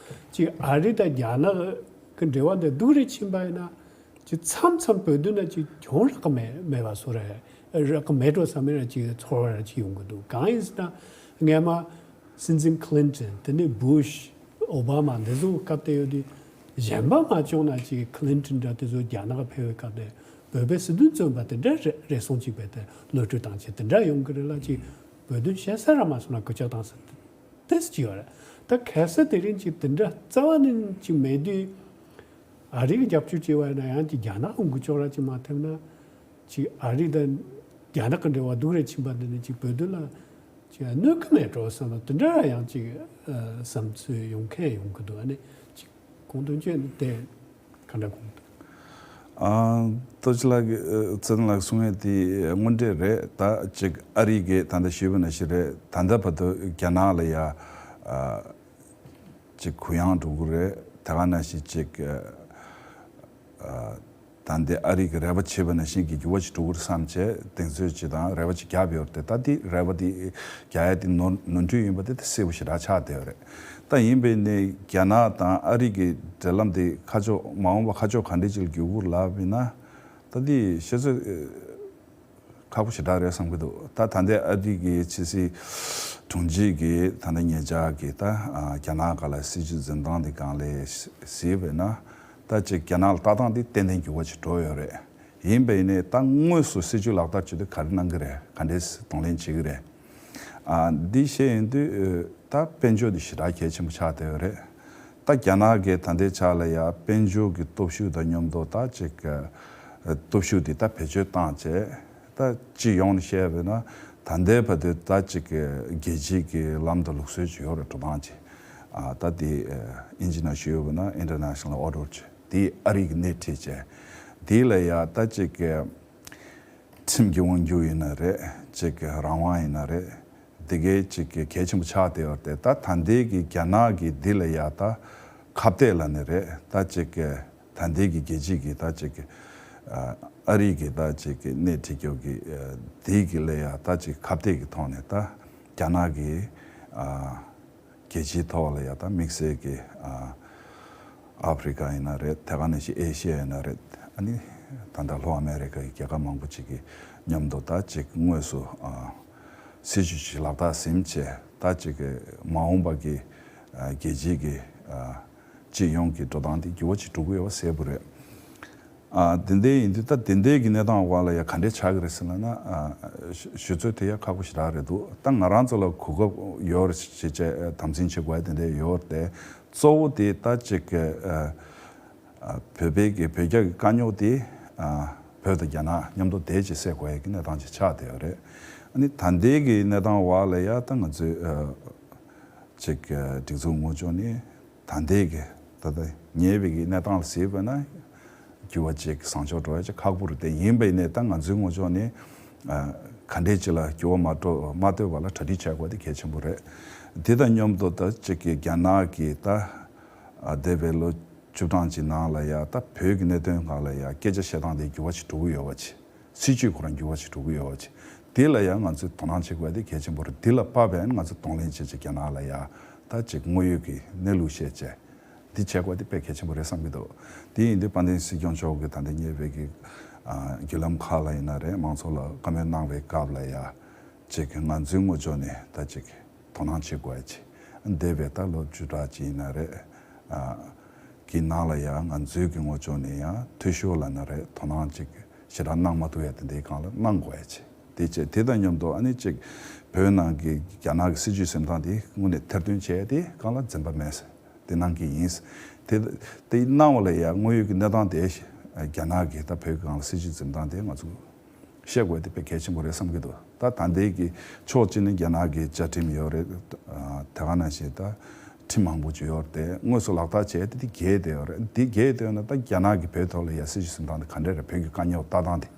ཅིག་ཨ་རི་དང་རྒྱ་ནག་གི་འབྲེལ་བ་འདི་སྡུག་རུ་ཕྱིན་པ་ཡིན་ན། ཅིག་མཚམས་མཚམས་བོད་དོན་ན་ཅིག་གྱོང་རག་གི་མེད་མེད་པ་བཟོ་ར་རག་གི་མེད་འགྲོ་བསམ་པའི་ར་ཅིག་ཚོར་བ་ར་ཅིག་ཡོང་གི་འདུག་གང་ཡིན་ཟེར་ན། སྔས་མ་སྲིད་འཛིན་ཁི་ལིན་ཊོན། དེ་ནས་བུ་ཤ། ཨོ་བྷ་མ། འདི་ཚོ་སྐབས་དེ་ཡོད་དུས། གཞན་པ་མ་བྱུང་ན་ཅིག་ཁི་ལིན་ཊོན་འདྲ་དེ་ཚོ་རྒྱ་ནག་ཕེབས་པའི་སྐབས་དེ་བོད་པའི་སྲིད་དོན་བཙོན་པ་དེ་འདྲ་རེ་རེ་ཟུང་ཅིག་བེད་དེ་གློད་གྲོལ་བཏང་བྱས་དེ་འདྲ་ཡོང་གི་རེད་ལ། ཅིག་བོད་དོན་བཤད་ས་ར་མ་སོང་ན་སྐུལ་ལྕག་བཏང་ས་དེ་ཅིག་ཡོད་རེད། ད་གལ་སྲིད་དེ་རིང་ཅིག་དེ་འདྲ་རྩ་བ་ནས་ཅིག་མེད་དུས། ཨ་རི་གི་རྒྱབ་སྐྱོར་བྱས་པ་ཡིན་ན་ཡང་ཅིག་རྒྱ་ནག་འོང་གི་ཅོག་ར་ཅིག་མ་ཐེབས་ན། ཅིག་ཨ་རི་དང་རྒྱ་ནག་གི་འབྲེལ་བ་སྡུག་རུ་ཕྱིན་པ་འདི་ནི་ཅིག་བོད་དོན་ལ་ཅིག་གནོད་ཀྱི་མེད་འགྲོ་བསམ་ལ་དེ་འདྲ་ཡང་ཅིག་བསམ་ཚུལ་ཡོང་མཁན་ཡོང་གི་འདུག་ཨ་ནི་ཅིག་གོང་དོན་བརྗོད་དེ་ག་འདྲ་གོང་དུ། ཨ། སྟོབས་ཆེན་ལགས་ཀྱིས་ཚེ་རིང་ལགས་གསུང་ཡས་དེ་དངོས་འབྲེལ་རེད། ད་ཅིག་ཨ་རི་གིས་ད་ལྟ་ཞུས་པ་ནང་བཞིན་རེད། ད་ལྟ་བར་དུ་རྒྱ་ནག་ལ་ཡ་ཅིག་གུ་ཡངས་འགྲོ་གི་རེད། དེ་ག་ནང་བཞིན་ཅིག་ད་ལྟའི་ཨ་རི་གི་རེ་བ་བྱེད་པ་ནང་བཞིན་གྱི་འགྱུར་བ་ཞིག་འགྲོ་གི་རེད་བསམ་བྱས་གདེང་ཚོད་ཅིག་དང་རེ་བ་ཅིག་བརྒྱབ་ཡོད་རེད་དེ། ད་དེ་རེ་བ་དེ་རྒྱག་ཡ་དེ་ནོར་ནོར་འཁྲུལ་ཡིན་པ་དེ་དེ་གསལ་པོ་ཞེ་དྲག་ཆགས་བསྡད་ཡོད་རེད། ད་ཡིན་པས་ནས་རྒྱ་ནག་དང་ཨ་རི་གི་འབྲེལ་ལམ་དེ་ཁ་ཕྱོགས་མ་འོངས་པ་ཁ་ཕྱོགས་ག་འདྲ་ཅིག་ལ་འགྱུར་གི་རེད་ལབ་ཡིན་ན། ད་དེ་ཤེས་ཚོད་ཁག་པོ་ཞེ་དྲག་རེད་བསམ་གྱི་འདུག་ད་ད་ལྟའི་ཨ་རི་གི་ཕྱི་སྲིད་དྲུང་ཆེ་གིས་ད་ལྟ་ཉེ་ཆར་གྱི་ད་རྒྱ་ནག་སྒང་ལ་སྲིད་ཇུས་འཛིན་སྟངས་དེ་སྒང་ལ་གཟིགས་པས་ན། ད་ཅིག་རྒྱ་ནག་ལ་ལྟ་སྟངས་དེ་ཏན་ཏན་འགྱུར་བ་ཅིག་འགྲོ་ཡོད་རེད། ཡིན་པས་ནས་ད་དངོས་སུ་སྲིད་ཇུས་ལག་བསྟར་བྱེད་དུས་ག་རེ་གནང་གི་རེད། ག་འདྲས་གདོང་ལེན་བྱེད་ཀྱི་རེད། ཨ། འདི་བཤད་ཡོང་དུས་ད་དཔལ་འབྱོར་འདི་ཞེ་དྲག་གལ་ཆེན་པོ་ཆགས་བསྡད་ཡོད་རེད། ད་རྒྱ་ནག་གིས་ད་ལྟའི་ཆ་ལ་ཡ་དཔལ་འབྱོར་གྱི་སྟོབས་ཤུགས་དང་མཉམ་དུ་ད་ཅིག་སྟོབས་ཤུགས་འདི་ད་བེད་སྤྱོད་བཏང་བྱས། ད་སྤྱི་ཡོངས་ནས་བཤད་པས་ན་ད་ལྟའི་བར་དུ་ད་ཅིག་རྒྱལ་སྤྱིའི་ལམ་དང་ལུགས་སྲོལ་ཅིག་ཡོད་རེད། འགྲོ་སྟངས་ཅིག་ཨ། ད་དེ་ཨིན་ཇི་ནང་ཞུས་ཡོད་པ་ན་International Order ཅིག་དེ་ཨ་རི་གིས་སྣེ་ཁྲིད་བྱས། དེ་ལ་ཡ་ད་ཅིག་ཁྲིམས་ཀྱི་དབང་སྒྱུར་ཡིན་ན་རེད། ཅིག་རང་དབང་ཡིན་ན་རེད། དེ་གའི་ཅིག་གལ་ཆེན་པོ་ཆགས་བསྡད་ཡོད་རེད། ད་ད་ལྟའི་གི་རྒྱ་ནག་གིས་འདི་ལ་ཡ་ད་ཁ་གཏད་ལབ་ནི་རེད། ད་ཅིག་ད་ལྟའི་གི་རྒྱལ་སྤྱི་གི་ད་ཅིག་ཨ་རི་གི་ད་ཅིག་སྣེ་ཁྲིད་རྒྱུ་གི་དེ་གི་ལ་ཡ་ད་ཅིག་ཁ་གཏད་ཀྱི་ཐོག་ནས་ད་རྒྱ་ནག་གི་ཨ། རྒྱལ་སྤྱིའི་ཐོག་ལ་ཡ་ད་དམིགས་བསལ་གྱི་ཨ། ཨ་ཕི་རི་ཀ་ཡིན་ན་རེད། དེ་ག་ནང་བཞིན་ཨེ་ཤི་ཡ་ཡིན་ན་རེད། ཨ་ནི་ད་ལྟ་ལྷོ་ཨ་མེ་རི་ཀ་ཡི་རྒྱལ་ཁབ་མང་པོ་ཅིག་གི་མཉམ་དུ་ད་ཅིག་དངོས་སུ་ཨ། སྲིད་ཇུས་ཤིག་ལག་བསྟར་ཟིན་བྱས། ད་ཅིག་གི་མ་འོངས་པ་གི་ཨ། རྒྱལ་སྤྱིའི་གི་ཨ། སྤྱི་ཡོངས་ཀྱི་འགྲོ་སྟངས་དེ་འགྱུར་བ་ཅིག་འགྲོ་གི་ཡོད་པ་གསལ་པོ་རེད། ཨ། དེ་འདྲ་ཡིན་དུས་ད་དེ་འདྲའི་གི་གནས་སྟངས་འོག་ལ་ཡ་ག་འདྲས་ཆགས་ཀྱི་རེད་ཟེར་ན། ཨ། ཞུ་ཞུ་ཚོད་དེ་ཡ་ཁག་པོ་ཞེ་དྲག་རེད་འདུག་ད་ང་རང་ཚོ་ལ་གོ་སྐབས་ཡོད་རེད་ཅེས་དམ་འཛིན་བྱེད་དགོས་ཡ་དེ་འདྲ་ཡོད་རེད་དེ། གཙོ་བོ་དེ་ད་ཅིག་ཨ། ཨ། བོད་པའི་གི་བོད་རྒྱ་གི་དཀའ་རྙོག་དེ། ཨ། བོད་དང་རྒྱ་ནག་མཉམ་དུ་བསྡད་ཅིག་སེལ་དགོས་ཡ་གི་གནས་སྟངས་ཅིག་ཆགས་བསྡད་ཡོད་རེད། ཨ་ནི་ད་ལྟའི་གི་གནས་སྟངས་འོག་ལ་ཡ་ད་ང་ཚོའི་ཨ། ཅིག་སྒྲིག་འཛུགས་ངོས་ཕྱོགས་ནས་ད་ལྟའི་གི་ད་ལྟ་ཉེ་བའི་གི་གནས་སྟངས་ལ་གཟིགས་པ་ན་འགྱུར་བ་ཅིག་བཟང་ཕྱོགས་འགྲོ་ཡ་ཅིག་ཁག་པོ་རེད་དེ། ཡིན་པ་ཡིན་ནའི་ད་ང་ཚོའི་ངོས་ཕྱོགས་ནས་ཨ། ག་འདྲས་ཅིག་ལ་འགྱུར་བ་མ་འགྲོ་མ་ཐེབས་པ་ལ་གྲ་སྒྲིག་བྱ་དགོས་དེ་གལ་ཆེན་པོ་རེད། དེ་དང་མཉམ་དུ་ད་ཅིག་གི་རྒྱ་ནག་གི་ད་ཨ། འདས་པའི་ལོ་བཅུ་གྲངས་ཅིག་ནང་ལ་ཡ་ད་བོད་ཀྱི་གནད་དོན་སྒང་ལ་ཡ་སྐད་ཆ་བཤད་སྟངས་དེ་འགྱུར་བ་ཅིག་འགྲོ་གི་ཡོད་པ་ཅིག་སྲིད་ཇུས་ཁོ་རང་འགྱུར་བ་ཞིག་འགྲོ་གི་ཡོད་པ་ཅིག་དེ་ལ་ཡང་ང་ཚོས་དོ་སྣང་བྱེད་དགོས་དེ་གལ་ཆེན་པོ་རེད། དེ་ལ་དཔག་པའི་ང་ཚོ་གདོང་ལེན་བྱེད་ཆེད་རྒྱ་ནག་ལ་ཡང་ད་ཅིག་དངོས་ཡོད་ཀྱི་གནས་ལུགས་བཤད་བྱས་འདི་བྱེད་དགོས་དེ་དཔེ་གལ་ཆེན་པོ་རེད་བསམ་གྱི་འདུག་དེ་ཡིན་དུས་དཔལ་ལྡན་སྲིད་སྐྱོང་མཆོག་གིས་ད་ལྟ་གནས་པའི་གི་བརྒྱུད་ལམ་ཁག་ལ་ཡིན་ན་རེད། མང་ཚོགས་ལ་བཀའ་མོལ་གནང་བའི་སྐབས་ལ་ཡང་ཅིག་ང་ཚོའི་ངོས་ཕྱོགས་ནས་ད་ཅིག་དོ་སྣང་བྱེད་དགོས་ཅིག་འདས་པའི་ད་ལོ་བཅུ་ཕྲག་ཅིག་ཡིན་ན་རེད། གི་ནང་ལ་ཡང་ང་ཚོའི་གི་ངོས་ཕྱོགས་ནས་ཡང་འཐུས་ཤོར་ལབ་ན་རེད། དོ་སྣང་ཅིག་ཞེ་དྲག་གནང་མ་ཐུབ་ཡ་དེ་འདྲའི་སྒང་ལ་གནང་དགོས་ཡ་ཅིག་དེ་བྱས་དེ་དང་མཉམ་དུ་ཨ་ནི་ཅིག་བོད་ནང་གི་རྒྱ་ནག་གི་སྲིད་ཇུས་འཛིན་སྟངས་དེ་དངོས་གནས་ཐེར་འདོན་བྱས་དེ་སྒང་ལ་འཛེམ་པ་མེད་དེ་གནང་གི་ཡིན། དེ་དེ་གནང་བ་ལ་ཡང་དངོས་ཡོད་ཀྱི་གནས་སྟངས་དེ་རྒྱ་ནག་གི་ད་བོད་ཀྱི་སྒང་ལ་སྲིད་ཇུས་འཛིན་སྟངས་དེ་ང་ཚོ་བཤད་དགོས་དེ་དཔེ་གལ་ཆེན་པོ་རེད་བསམ་གྱི་འདུག་ད་ད་ལྟའི་གི་ཕྱོགས་གཅིག་ནས་རྒྱ་ནག་གི་བཅའ་ཁྲིམས་ཡོད་རེད། ཨ་དེ་ག་ནང་བཞིན་ད་ཁྲིམས་མང་པོ་ཅིག་ཡོད་རེད། དེ་དངོས་སུ་ལག་བསྟར་བྱས་ཏེ་དེ་འགལ་བསྡད་ཡོད་རེད། དེ་འགལ་བསྡད་ཡོད་ན་ད་རྒྱ་ནག་གི་བོད་ཐོག་ལ་ཡ་སྲིད་ཇུས་འཛིན་སྟངས་དེ་ག་འདྲ་རེད། བོད་ཀྱི་དཀའ་རྙོག་ལྟ་སྟངས་དེ།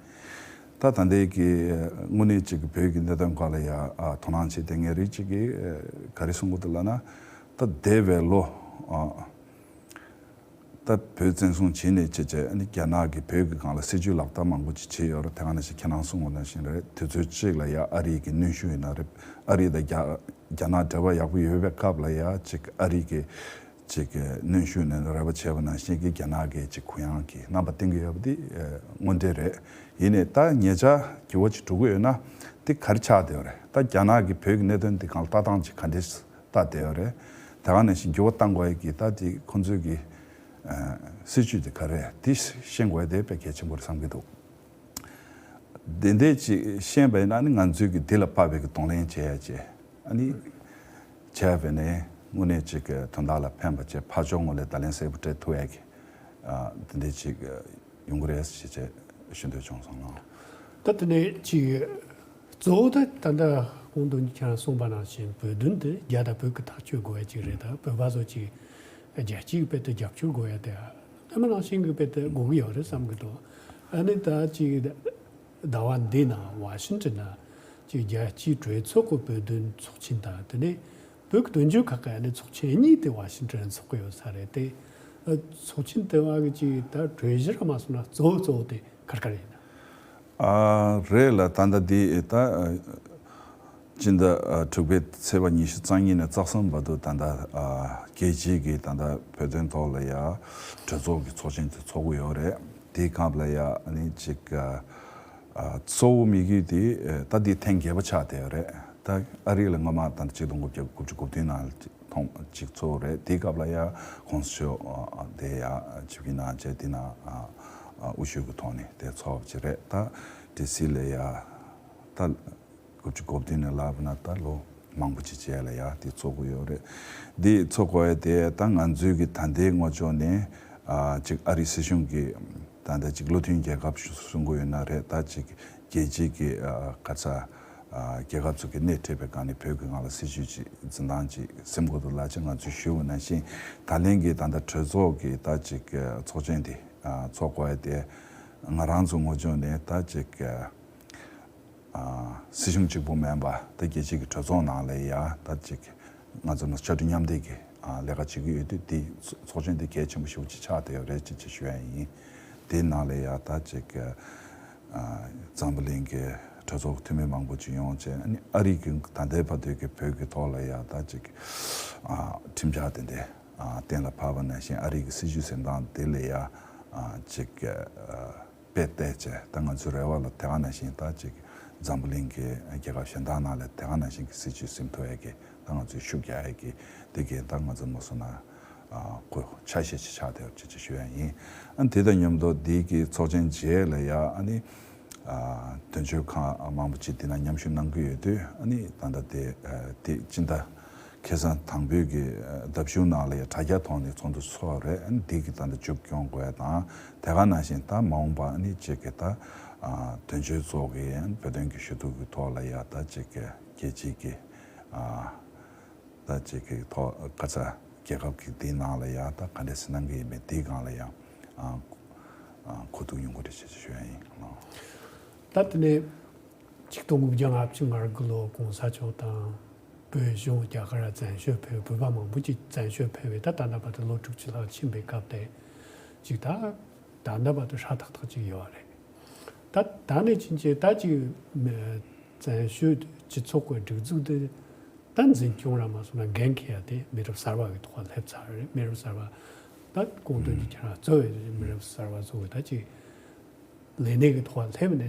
ད་ད་ལྟའི་གི་དངོས་གནས་ཅིག་གི་བོད་ཀྱི་གནད་དོན་སྐོར་ལ་ཡ་ཨ་དོ་སྣང་བྱེད་བསྡད་མཁན་རིགས་ཅིག་གིས་ཨ་ག་རེ་གསུང་གི་འདུག་ལབ་ན། ད་འདས་པའི་ལོ་ཨ། ད་བོད་བཙན་བཟུང་བྱས་ནས་བྱས་བྱས་ཨ་ནི་རྒྱ་ནག་གིས་བོད་ཀྱི་སྒང་ལ་སྲིད་ཇུས་ལག་བསྟར་མང་པོ་ཅིག་བྱས་ཡོད་རེད། དེ་ག་ནང་བཞིན་ཁྱེད་རང་གསུངས་པ་ནང་བཞིན་རེད། དུས་ཚོད་གཅིག་ལ་ཡ་ཨ་རི་གི་གནོན་ཤུགས་ཡིན་ན་རེད། ཨ་རི་དང་རྒྱ་རྒྱ་ནག་འབྲེལ་བ་ཡག་པོ་ཡོད་པའི་སྐབས་ལ་ཡ་ཅིག་ཨ་རི་གི་ཅིག་གནོན་ཤུགས་ནས་རེ་བ་བྱས་པ་ནང་བཞིན་གྱི་རྒྱ་ནག་གིས་ཅིག་གུ་ཡངས་ཀྱི་རྣམ་པ་བསྟན་གྱི་ཡོད་པ་འདི་དངོས་འབྲེལ་རེད། ཡིན་ནའི་ད་ཉེ་ཆར་འགྱུར་བ་ཅིག་འགྲོ་གི་ཡོད་ན་དེ་ག་རེ་ཆགས་བསྡད་ཡོད་རེད། ད་རྒྱ་ནག་གིས་བོད་ཀྱི་གནད་དོན་འདི་སྒང་ལ་ལྟ་སྟངས་ཅིག་ག་འདྲས། ལྟ་བསྡད་ཡོད་རེད། དེ་ག་ནང་བཞིན་འགྱུར་བ་གཏང་དགོས་ཡ་གི་ད་དེ་ཁོང་ཚོས་ཀྱི་ཨ་སྲིད་ཇུས་དེ་ག་རེ་རེད་དེ་ཤེས་དགོས་ཡ་དེ་དཔེ་གལ་ཆེན་པོ་རེད་བསམ་གྱི་འདུག་དེ་འདྲས་ཅིག་ཤེས་པ་ཡིན་ན་ནི་ང་ཚོས་ཀྱི་དེ་ལ་དཔག་པའི་གི་གདོང་ལེན་བྱེད་ཡ་ཅིག་ཨ་ནི་བྱས་པས་ནས་དངོས་གནས་ཅིག་གི་དོན་དག་ལ་ཕན་པ་བྱས་ཕར་ཕྱོགས་ངོས་ལ་བརྡ་ལན་གསལ་པོ་སྤྲད་ཐུབ་ཡ་གི་ཨ་དེ་འདྲས་ཅིག་ཡོང་གི་རེད་ཞེས་བྱས་ཞུ་འདོད་བྱུང་སོང་ལགས། ད་དེ་ནས་ཅིག་གཙོ་བོ་ད་ད་ལྟ་གོང་དུ་ཁྱེད་རང་གསུངས་པ་ནང་བཞིན་བོད་དོན་དེ་རྒྱ་དང་བོད་ཀྱི་ཐག་གཅོད་དགོས་ཡ་ཅིག་རེད། ད་བོད་པ་ཚོ་ཅིག་རྒྱལ་སྤྱིའི་དཔེ་དེ་རྒྱབ་སྐྱོར་དགོས་ཡ་དེ་སྔ་མ་ནང་བཞིན་གྱི་དཔེ་དེ་དགོས་ཀྱི་ཡོད་རེད་བསམ་གྱི་འདུག་ཨ་ནི་ད་ཅིག་ཟླ་བ་འདི་ནང་ཝ་ཤིང་ཊོན་ན་ཅིག་རྒྱལ་སྤྱིའི་གྲོས་ཚོགས་ཀྱི་བོད་དོན་ཚོགས་ཆེན་དང་དེ་ནས་བོད་ཀྱི་དོན་གཅོད་ཁག་གི་ཨ་ནི་ཚོགས་ཆེན་གཉིས་དེ་ཝ་ཤིང་ཊོན་ཚོགས་ཀྱི་ཡོད་ས་རེད་དེ། ཚོགས་ཆེན་དེ་བ་གི་ཅིག་ད་གྲོས་གཞི་ར་མ་སོང་ན་གཙོ་བོ་གཙོ་བོ་དེ་ག་རེ་ག་རེ་ཡིན་ན། ཨ་རེད་ལ་ད་ལྟ་འདི་ད་སྤྱི་ཟླ་ཨ་དྲུག་པའི་ཚེས་པ་ཉི་ཤུ་རྩ་གཉིས་ནས་རྩ་གསུམ་བར་དུ་ད་ལྟ་ཨ་རྒྱལ་སྤྱིའི་གི་ད་ལྟ་བོད་དོན་ཐོག་ལ་ཡ་གྲོས་ཚོགས་ཀྱི་ཚོགས་ཆེན་དེ་ཚོགས་ཀྱི་ཡོད་རེད། དེའི་སྐབས་ལ་ཡ་ཨ་ནི་ཅིག་ཨ་གཙོ་བོ་དམིགས་ཡུལ་དེ་ཨ་ད་འདི་ཐེངས་བརྒྱད་པ་ཆགས་བསྡད་ཡོད་རེད། ད་ཨ་རི་ལ་སྔོན་མ་ད་ལྟ་ཆིག་སྟོང་དགུ་བརྒྱ་དགུ་བཅུ་གོ་བདུན་ནང་ལ་ཐོང་ཅིག་ཚོགས་རེད། དེའི་སྐབས་ལ་ཡ་གོང་ས་མཆོག་ཨ་དེ་ཡ་ཆིབས་བསྒྱུར་གནང་བྱས་དེ་ན་ཨ་ཨ་དབུ་བཞུགས་ཀྱི་ཐོག་ནས་དེ་ཚོགས་པ་ཅིག་རེད། ད་ཌི་སི་ལ་ཡ་ད་དགུ་བཅུ་གོ་བདུན་ནས་ལབ་ན་ད་ལོ་མང་པོ་ཅིག་བྱས་ལ་ཡ་དེ་ཚོགས་ཀྱི་ཡོད་རེད། དེ་ཚོགས་དགོས་ཡ་དེ་ད་ང་ཚོའི་གི་ད་ལྟའི་ངོས་ཕྱོགས་ནས་ཨ་ཅིག་ཨ་རི་སྲིད་གཞུང་གི་ད་ལྟ་ཅིག་བློ་མཐུན་རྒྱལ་ཁབ་གསུང་གི་ཡོད་ན་རེད། ད་ཅིག་རྒྱལ་སྤྱིའི་གི་ཨ་ག་ཚ་ཨ་རྒྱལ་ཁབ་ཚོ་གི་སྣེ་ཁྲིད་པའི་སྒང་ནས་བོད་ཀྱི་སྒང་ལ་སྲིད་ཇུས་ཅིག་འཛིན་སྟངས་ཅིག་སེམས་ཁོང་དུ་ལ་ཅིག་ང་ཚོས་ཞུས་པ་ནང་བཞིན་ད་ལན་གྱི་ད་ལྟ་གྲོས་ཚོགས་ཀྱི་ད་ཅིག་ཚོགས་ཆེན་དེ་ཚོགས་དགོས་ཡ་དེ་ང་རང་ཚོ་ངོས་ཕྱོགས་ནས་ད་ཅིག་སྲིད་གཞུང་གཅིག་པུ་མིན་པ་ད་རྒྱལ་སྤྱིའི་གི་གྲོས་ཚོགས་ནང་ལ་ཡ་ད་ཅིག་ང་ཚོ་ནང་ཕྱར་གྲུ་མཉམ་འདེགས་ཀྱི་ལས་ཀ་བྱེད་ཀྱི་ཡོད་དུས་དེ་ཚོགས་ཆེན་དེ་གལ་ཆེན་པོ་ཞེ་པོ་ཅིག་ཆགས་བསྡད་ཡོད་རེད་ཅེས་ཅིག་ཞུ་ཡ་ཡིན། དེའི་ནང་ལ་ཡ་ད་ཅིག་འཛམ་བུ་གླིང་གི་གྲོས་ཚོགས་འཐུས་མི་མང་པོ་ཅིག་ཡོང་བྱས་ཨ་ནི་ཨ་རི་གི་ད་ལྟའི་བར་དུ་གི་བོད་ཀྱི་ཐོག་ལ་ཡ་ད་ཅིག་ཁྲིམས་འཆར་དེ་འདྲ་གཏན་ལ་ཕབ་པ་ནང་བཞིན་ཨ་རི་གི་སྲིད་ཇུས་འཛིན་སྟངས་དེ་ལ་ཡ་ཅིག་དཔེ་བལྟས་བྱས་ད་ང་ཚོའི་རེ་བ་ལ་དེ་ག་ནང་བཞིན་ད་ཅིག་འཛམ་བུ་གླིང་གི་རྒྱལ་ཁབ་གཞན་དག་ནང་ལ་དེ་ག་ནང་བཞིན་གྱི་སྲིད་ཇུས་འཛིན་ཐུབ་ཡ་གི་ད་ང་ཚོས་ཤུགས་རྒྱག་ཡ་གི་དེ་གི་ད་ང་ཚོ་མ་སོང་ན་ཨ་ཁོ་ཆ་ཤས་ཅིག་ཆགས་བསྡད་ཡོད་ཅེས་ཅིག་ཞུ་ཡ་ཡིན། ཨ་ནི་དེ་དང་མཉམ་དུ་འདི་གི་ཚོགས་ཆེན་རྗེས་ལ་ཡ་ཨ་ནི་ཨ་དོན་གཅོད་ཁག་མང་པོ་ཅིག་འདི་ན་མཉམ་ཞུགས་གནང་གི་ཡོད་དུས་ཨ་ནི་ད་ལྟ་དེ་ཨ་དེ་སྤྱི་ཟླ་ཁ་སང་དང་པོའི་གི་ཟླ་བཞུགས་ནང་ལ་ཡ་དྲ་རྒྱ་ཐོག་ནས་ཚོགས་འདུ་ཚོགས་རེད། ཨ་ནི་འདི་གི་ད་ལྟ་མཇུག་སྐྱོང་དགོས་ཡ་དང་དེ་ག་ནང་བཞིན་ད་མ་འོངས་པ་ཨ་ནི་ཅིག་གི་ད་ཨ་དོན་གཅོད་ཚོགས་ཀྱི་ཨ་ནི་བོད་དོན་གྱི་ཞུ་གཏུག་གི་ཐོག་ལ་ཡ་ད་ཅིག་གི་རྒྱལ་སྤྱིའི་གི་ཨ་ད་ཅིག་གི་ཐོག་ག་ཚ་རྒྱལ་ཁབ་ཀྱི་འདིའི་ནང་ལ་ཡ་ད་ག་འདྲས་སེ་གནང་གི་ཡིན་པས་འདིའི་སྒང་ལ་ཡ་ཨ་ཨ་གོ་བསྡུར་ཡོང་གི་རེད་ཅེས་ཞུ་ཡ་ཡིན། ད་དེ་ནས་ཆིག་སྟོང་དགུ་བརྒྱ་ལྔ་བཅུ་ང་དགུ་ལོ་གོང་ས་མཆོག་དང་བོད་གཞུང་རྒྱ་གར་བཙན་བྱོལ་ཕེབས། བོད་པ་མང་པོ་ཅིག་བཙན་བྱོལ་ཕེབས་པའི་ད་ད་ལྟ་བར་དུ་ལོ་དྲུག་ཅུ་ལྷག་ཕྱིན་པའི་སྐབས་དེ་ཅིག་ད་ད་ལྟ་བར་དུ་ཧྲ་ཐག་ཐག་ཅིག་ཡོད་རེད། ད་ད་ནས་ཕྱིན་ཆད་ད་ཅིག་མི་བཙན་བྱོལ་སྤྱི་ཚོགས་ཀྱི་སྒྲིག་འཛུགས་དེ་ད་འཛིན་སྐྱོང་ར་མ་སོང་ན་འགན་འཁྱེར་ཡ་དེ་མི་རབས་གསར་པ་གི་ཐོག་ལ་སླེབས་ཚར་རེད། མི་རབས་གསར་པ་ད་སྐུ་མདུན་གྱིས་ཁྱེད་རང་གཙོས་པའི་མི་རབས་གསར་པ་ཚོ་གི་ད་ཅིག་ལས་གནས་ཀྱི་ཐོག་ལ་སླེབས་ནས་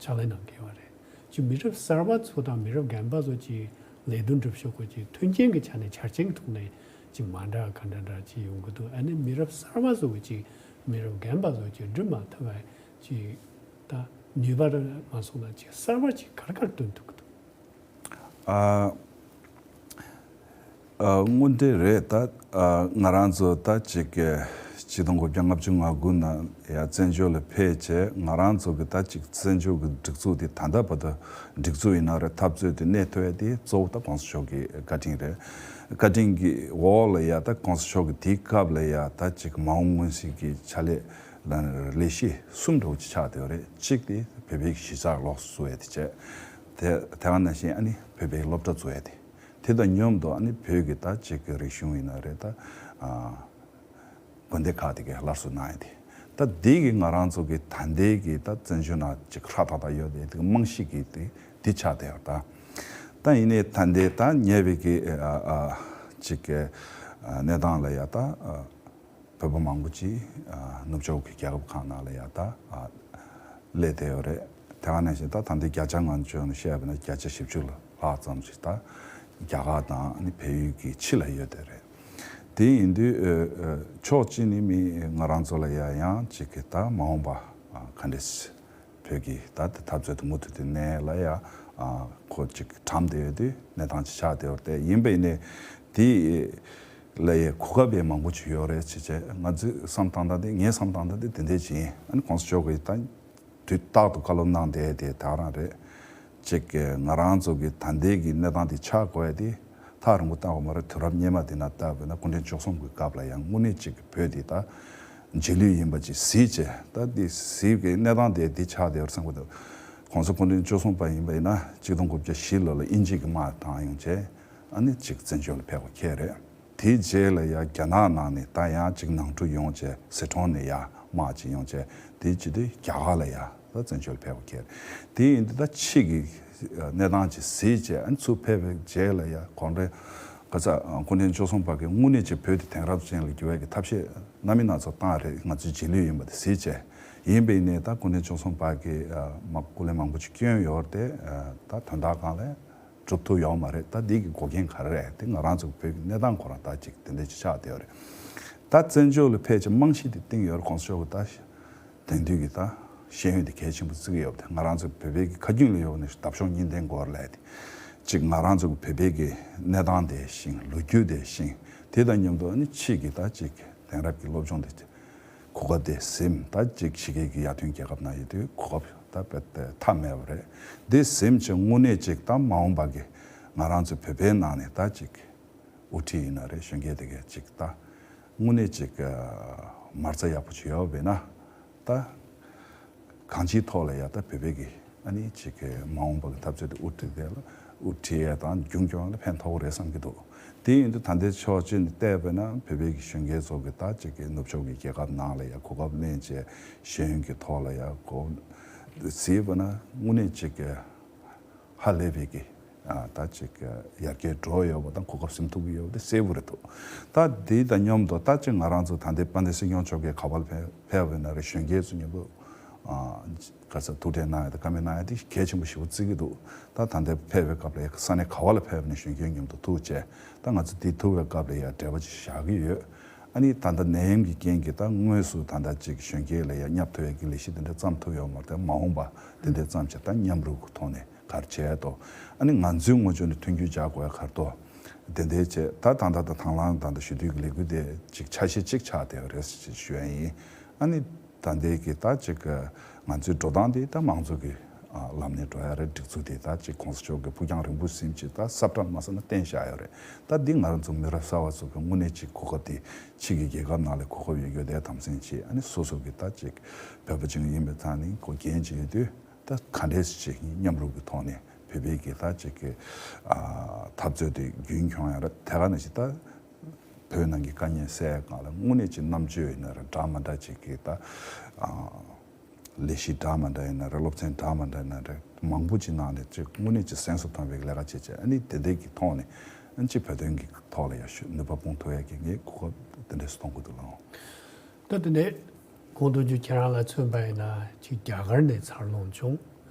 ཕྱག་ལས་གནང་མཁན་ཡོད་རེད། ཅིག་མི་རབས་གསར་པ་ཚོ་དང་མི་རབས་རྒན་པ་ཚོ་ཅིག་ལས་དོན་སྒྲུབ་ཕྱོགས་ཀྱི་ཅིག་མཐུན་རྐྱེན་གྱི་ཆ་ནས་ཆ་རྐྱེན་གྱི་ཐོག་ནས་ཅིག་མ་འདྲ་ག་འདྲ་འདྲ་ཅིག་ཡོང་གི་འདུག་ཨ་ནི་མི་རབས་གསར་པ་ཚོ་གི་ཅིག་མི་རབས་རྒན་པ་ཚོ་ཅིག་སྒྲུབ་མ་ཐུབ་པ་ཅིག་ད་ནུས་པ་ར་མ་སོང་ན་ཅིག་གསར་པ་ཅིག་ག་རེ་ག་རེ་སྟོན་ཐུབ་ཀྱི་འདུག་ཨ། ཨ། དངོས་འབྲེལ་རེད། ད་ཨ་ང་རང་ཚོ་ད་ཅིག་གི་ཆིག་སྟོང་དགུ་བརྒྱ་ལྔ་བཅུ་ང་དགུ་ནང་ཡ་བཙན་བྱོལ་ལ་ཕེབས་བྱས་ང་རང་ཚོ་གི་ད་ཅིག་བཙན་བྱོལ་གི་སྒྲིག་འཛུགས་དེ་ད་ལྟ་བར་དུ་སྒྲིག་འཛུགས་ཡིན་ན་རེད། འཐབ་རྩོད་དེ་གནས་ཐུབ་ཡ་དེ་གཙོ་བོ་ད་གོང་ས་མཆོག་གི་བཀའ་དྲིན་རེད། བཀའ་དྲིན་གྱི་འོག་ལ་ཡ་ད་གོང་ས་མཆོག་གི་དེའི་སྐབས་ལ་ཡ་ད་ཅིག་མ་འོངས་མངོན་གསལ་གྱི་ཕྱག་ལས་ལ་ལས་གཞི་གསུམ་འདྲ་བོ་ཅིག་ཆགས་བསྡད་ཡོད་རེད། གཅིག་དེ་བོད་པའི་གཞིས་ཆགས་ལོགས་སུ་བཟོ་ཡ་དེ་བྱས། དེ་དེ་ག་ནང་བཞིན་ཨ་ནི་བོད་པའི་སློབ་གྲྭ་བཙུགས་ཡ་དེ། དེ་དང་མཉམ་དུ་ཨ་ནི་བོད་ཀྱི་ད་ཅིག་གི་རིག་གཞུང་ཡིན་ན་རེད། ད་ཨ་དགོན་སྡེ་ཁག་དེ་གའི་སླར་གསོ་གནང་ཡ་དེ། ད་དེ་གི་ང་རང་ཚོ་གི་ད་ལྟའི་གི་ད་བཙན་བྱོལ་ནང་ཅིག་ཧྲ་ཐག་ཐག་ཡོད་དེ་དེ་གི་རྨང་གཞི་གི་དེ་དེ་ཆགས་བསྡད་ཡོད། ད་ད་ཡིན་ནའི་ད་ལྟའི་ད་ཉེ་བའི་གི་ཨ་ཨ་ཅིག་གི་ཨ་གནས་སྟངས་ལ་ཡ་ད་ཨ། བོད་པ་མང་པོ་ཅིག་ཨ་ནུབ་ཕྱོགས་ཀྱི་རྒྱལ་ཁབ་ཁག་ནང་ལ་ཡ་ད་ཨ་སླེབས་བསྡད་ཡོད་རེད། དེ་ག་ནང་བཞིན་ད་ད་ལྟའི་བརྒྱ་ཆ་ང་ཚོ་ནས་བཤད་པ་ན་བརྒྱ་ཆ་བཞི་བཅུ་ལྷག་ཙམ་ཞིག་ད་རྒྱ་གར་དང་ཨ་ནི་བལ་ཡུལ་གྱི་ཕྱི་ལ་ཡོད་བསྡད་རེད། དེ་ཡིན་དུས་ཨ་ཨ་ཕྱོགས་གཅིག་ནས་མི་ང་རང་ཚོ་ལ་ཡ་ཡང་ཅིག་གི་ད་མ་འོངས་པ་ཨ་ག་འདྲས་བོད་ཀྱི་ད་ལྟ་འཐབ་རྩོད་དུ་མུ་མཐུད་དེ་གནས་ལ་ཡ་ཨ་ཁོ་ཅིག་གྲམ་བསྡད་ཡོད་དུས་གནས་སྟངས་ཅིག་ཆགས་བསྡད་ཡོད་རེད། ཡིན་པ་ཡིན་ནའི་དེ་ལ་ཡ་གོ་སྐབས་ཡང་མང་པོ་ཅིག་ཡོད་རེད། ཅེས་བྱས་ང་ཚོས་བསམ་བཏང་སྟངས་དེ་ངའི་བསམ་བཏང་སྟངས་དེ་དེ་འདྲས་ཅིག་ཡིན། ཨ་ནི་གོང་ས་མཆོག་གིས་ད་དུས་རྟག་ཏུ་བཀའ་སློབ་གནང་བསྡད་དེ་ད་རང་རེད། ཅིག་གི་ང་རང་ཚོ་གི་ད་ལྟའི་གི་གནས་སྟངས་དེ་ཆགས་དགོས་ཡ་དེ་ཐག་རིང་པོ་བལྟ་དགོས་མ་རེད། དུས་རབས་སྔོན་མ་དེ་ན་བལྟས་པ་ན་སྐུ་ཕྲེང་བཅུ་གསུམ་གི་སྐབས་ལ་ཡང་དངོས་གནས་ཅིག་གི་བོད་དེ་ད་རྗེས་ལུས་ཡིན་པ་ཅིག་གཟིགས་བྱས། ད་དེ་གཟིགས་གི་གནས་སྟངས་དེ་དེ་ཆགས་བསྡད་ཡོད་རེད་བསམ་གི་འདུག་གོང་ས་སྐུ་ཕྲེང་བཅུ་གསུམ་པ་ཡིན་པ་ཡིན་ན་ཆིག་སྟོང་དགུ་བརྒྱ་བཞི་ལོ་ལ་དབྱིན་ཇི་གི་དམག་བཏང་ཡོང་བྱས་ཨ་ནི་ཅིག་བཙན་བྱོལ་ལ་ཕེབས་པ་ཁེལ་རེད། དེའི་རྗེས་ལ་ཡ་རྒྱ་ནག་ནང་ནས་ད་ཡང་ཅིག་ནང་འཁྲུག་ཡོང་བྱས་ཟི་ཁྲོན་ནས་ཡ་དམག་ཅིག་ཡོང་བྱས་དེའི་བྱེད་དུས་རྒྱ་གར་ལ་ཡ་ད་བཙན་བྱོལ་ཕེབས་པ་ཁེལ། དེ་ཡིན་དུས་ད་ཕྱི་གི་གནས་སྟངས་ཅིག་གཟིགས་བྱས་ཨ་ནི་ཚུར་ཕེབས་པའི་རྗེས་ལ་ཡ་གོང་འདྲེ་ག་ས་སྐུ་ཕྲེང་བཅུ་གསུམ་པ་གིས་དངོས་གནས་ཅིག་བོད་དེ་དེང་རབས་ཅན་ལ་འགྱུར་བའི་གི་ཐབས་ཤེས་སྣ་མིན་སྣ་ཚོགས་བཏང་རེད། ང་ཚོའི་རྗེས་ལུས་ཡིན་པ་དེ་གཟིགས་བྱས། ཡིན་པ་ཡིན་ནའི་ད་སྐུ་ཕྲེང་བཅུ་གསུམ་པ་གིས་མ་སྐུ་ལས་མང་པོ་ཅིག་བསྐྱོན་ཡོད་རེད་དེ་ད་དོན་དག་སྒང་ལ་གྲུབ་ཐུབ་ཡོད་མ་རེད། ད་འདི་གི་འགོག་རྐྱེན་ག་རེ་རེད་དེ་ང་རང་ཚོ་བོད་ཀྱི་གནས་སྟངས་ཁོ་རང་ད་ཅིག་དེ་འདྲ་ཅིག་ཆགས་བསྡད་ཡོད་རེད། ད་བཙན་བྱོལ་ལ་ཕེབས་ཀྱི་རྨང་གཞི་དེ་བཏིང་ཡོད་རེད། གོང་ས་མཆོག་གི་ད་དེང་དུས་ཀྱི་ད་ཤེས་ཡོན་དེ་གལ་ཆེན་པོ་བརྩི་གི་ཡོད་པ་དེ་ང་རང་ཚོ་བོད་པའི་གི་ཁ་རྒྱུན་ལ་ཡོད་ནས་འདབ་གཤོག་གཉིས་ལྡན་སྐོར་ལས་དེ་ཅིག་ང་རང་ཚོ་གི་བོད་པའི་གི་གནས་སྟངས་དེ་ཤེས་ལོ་རྒྱུས་དེ་ཤེས་དེ་དང་མཉམ་དུ་ཨ་ནི་ཕྱིས་ཀྱི་ད་ཅིག་དེང་རབས་ཀྱི་སློབ་སྦྱོང་དེ་གོ་སྐབས་དེ་ཟིན་ད་ཅིག་ཕྱི་རྒྱལ་གྱི་ཡར་ཐོན་རྒྱལ་ཁབ་ནང་ཡོད་དུས་གོ་སྐབས་ད་དཔེ་དེ་མཐའ་མེད་པ་རེད། འདི་ཟིན་ཅིག་དངོས་གནས་ཅིག་ད་མ་འོངས་པ་གི་ང་རང་ཚོ་བོད་པའི་ནང་ནས་ད་ཅིག་དབུ་ཁྲིད་ཡིན་ན་རེད། གཞོན་སྐྱེས་དེ་གས་ཅིག་ད་དངོས་གནས་ཅིག་མ་རྩ་ཡག་པོ་ཅིག་ཡོད་པས་ན་ད་གང་ཅིའི་ཐོག་ལ་ཡ་ད་བོད་པའི་གི་ཨ་ནི་ཅིག་གི་མ་འོངས་པ་གི་འཐབ་རྩོད་དེ་དབུ་ཁྲིད་དེ་ལ་དབུ་ཁྲིད་ཡས་དང་རྒྱུན་སྐྱོང་ལ་ཕན་ཐོགས་རེད་བསམ་གྱི་འདུག་དེ་ཡིན་དུས་ད་ལྟའི་ཕྱོགས་གཅིག་ནས་བལྟས་པས་ན་བོད་པའི་གི་གཞོན་སྐྱེས་ཚོ་གི་ད་ཅིག་གི་ནུབ་ཕྱོགས་ཀྱི་རྒྱལ་ཁབ་ནང་ལ་ཡ་གོ་སྐབས་ལེན་བྱས་ཤེས་ཡོན་གྱི་ཐོག་ལ་ཡ་གོ་གཟིགས་པ་ན་དངོས་གནས་ཅིག་གི་ཧ་ལས་པའི་གི་ཨ་ད་ཅིག་ཡར་རྒྱས་འགྲོ་ཡོད་པ་དང་གོ་སྐབས་ཟིན་ཐུབ་ཀྱི་ཡོད་པ་དེ་གསལ་པོ་རེད་འདུག་ད་དེ་དང་མཉམ་དུ་ད་ཅིག་ང་རང་ཚོ་ད་ལྟའི་དཔལ་ལྡན་སྲིད་སྐྱོང་མཆོག་གིས་ག་པར་ཕེབས་ཕེབས་པ་ཡིན་ན་རེད། གཞོན་སྐྱེས་ཚོ་མཉམ་དུ་ཨ་ག་ས་ཐུག་འཕྲད་གནང་ཡ་དང་བཀའ་མོལ་གནང་ཡ་དེ་གལ་ཆེན་པོ་ཞེ་པོ་བརྩི་གི་འདུག་ད་ད་ལྟ་ཕེབས་པའི་སྐབས་ལ་ཡ་ས་གནས་ག་བ་ལ་ཕེབས་ནས་གཞོན་སྐྱེས་མཉམ་དུ་ཐུག་བྱས་ད་ང་ཚོ་དེ་ཐུག་པའི་སྐབས་ལ་ཡ་འབྲེལ་བ་ཅིག་བཞག་གི་ཡོད། ཨ་ནི་ད་ལྟ་ནད་ཡམས་ཀྱི་རྐྱེན་གྱིས་ད་དངོས་སུ་ད་ལྟ་ཅིག་གཞོན་སྐྱེས་ལ་ཡ་བསྙབ་ཐུབ་ཡ་གི་ལས་གཞི་དེ་འདྲ་བརྩམས་ཐུབ་ཡོད་མ་རེད། ད་མ་འོངས་པ་དེ་འདྲ་བརྩམས་བྱས་ད་མཉམ་རུབ་ཀྱི་ཐོག་ནས་ག་རེ་བྱས་ཏོ། ཨ་ནི་ང་ཚོའི་ངོས་ཕྱོགས་ནས་མཐུན་འགྱུར་སྦྱར་དགོས་ཡ་ག་རེ་འདུག་དེ་འདྲའི་བྱས་ད་ད་ལྟ་ད་དང་བླངས་ད་ལྟ་ཞུ་དུས་ཀྱི་ལས་འགུལ་དེ་ཅིག་ཆ་ཤས་གཅིག་ཆགས་བསྡད་ཡོད་རེད་ཅེས་ཞུ་ཡ་ཡིན། ཨ་ནི་ད་ལྟའི་གི་ད་ཅིག་ང་ཚོའི་འགྲོ་སྟངས་དེ་ད་མང་གཙོ་གི་ལམ་ནས་འགྲོ་ཡ་རེད། སྒྲིག་འཛུགས་དེ་ད་ཅིག་གོང་ས་མཆོག་གི་ཕུགས་རྒྱང་རིང་པོ་ཟིན་ཅིག་ད་ཟབ་དྲག་མ་ཟེར་ན་བརྟན་བཞག་ཡོད་རེད། ད་འདི་ང་རང་ཚོ་མི་རབས་གསར་བ་ཚོ་གི་དངོས་གནས་ཅིག་གོ་སྐབས་དེ་ཕྱི་གི་རྒྱལ་ཁབ་ནང་ལ་གོ་སྐབས་ཡོད་རྒྱུ་དེ་དམ་འཛིན་བྱེད། ཨ་ནི་སོ་སོ་གི་ད་ཅིག་བོད་པ་ཅིག་ཡིན་པའི་ཐོག་ནས་གོ་འགན་ཅིག་ཡོད་དུས། ད་ག་འདྲས་ཅིག་མཉམ་རུབ་ཀྱི་ཐོག་ནས་བོད་པའི་གི་ད་ཅིག་གི་ཨ་འཐབ་རྩོད་དེ་རྒྱུན་འཁྱོངས་ཡ་ར་དེ་ག་ནང་བཞིན་ད་བོད་ནང་གི་དཀའ་ངལ་སེལ་ཡ་སྒང་ལ་དངོས་གནས་ཅིག་རྣམ་དཔྱོད་ཡིན་ན་ར་འདྲ་མ་འདྲ་ཅིག་གི་ད་ཨ་ ལས་གཞི་འདྲ་མི་འདྲ་ཡིན་ན་རེད། སློབ་ཚན་འདྲ་མི་འདྲ་ཡིན་ན་རེད། མང་པོ་ཅིག་གནང་ནས་ཅིག་དངོས་གནས་ཅིག་གཟེངས་སུ་ཐོན་པའི་ལས་ཀ་བྱས་བྱས། ཨ་ནི་དེ་འདྲའི་གི་ཐོག་ནས་ཨ་ནི་ཅིག་བོད་དོན་གི་ཐོག་ལ་ཡང་ཤུ་ནུས་པ་སྤུངས་ཐུབ་ཡ་གི་ངས་གོ་སྐབས་དེ་འདྲས་སུ་མཐོང་གི་འདུག་ལགས། ད་དེ་ནས་གོང་དུ་ཁྱེད་རང་ལ་མཚོན་པ་ཡིན་ན་ཅིག་རྒྱ་གར་ནས་འཚར་ལོངས་བྱུང་།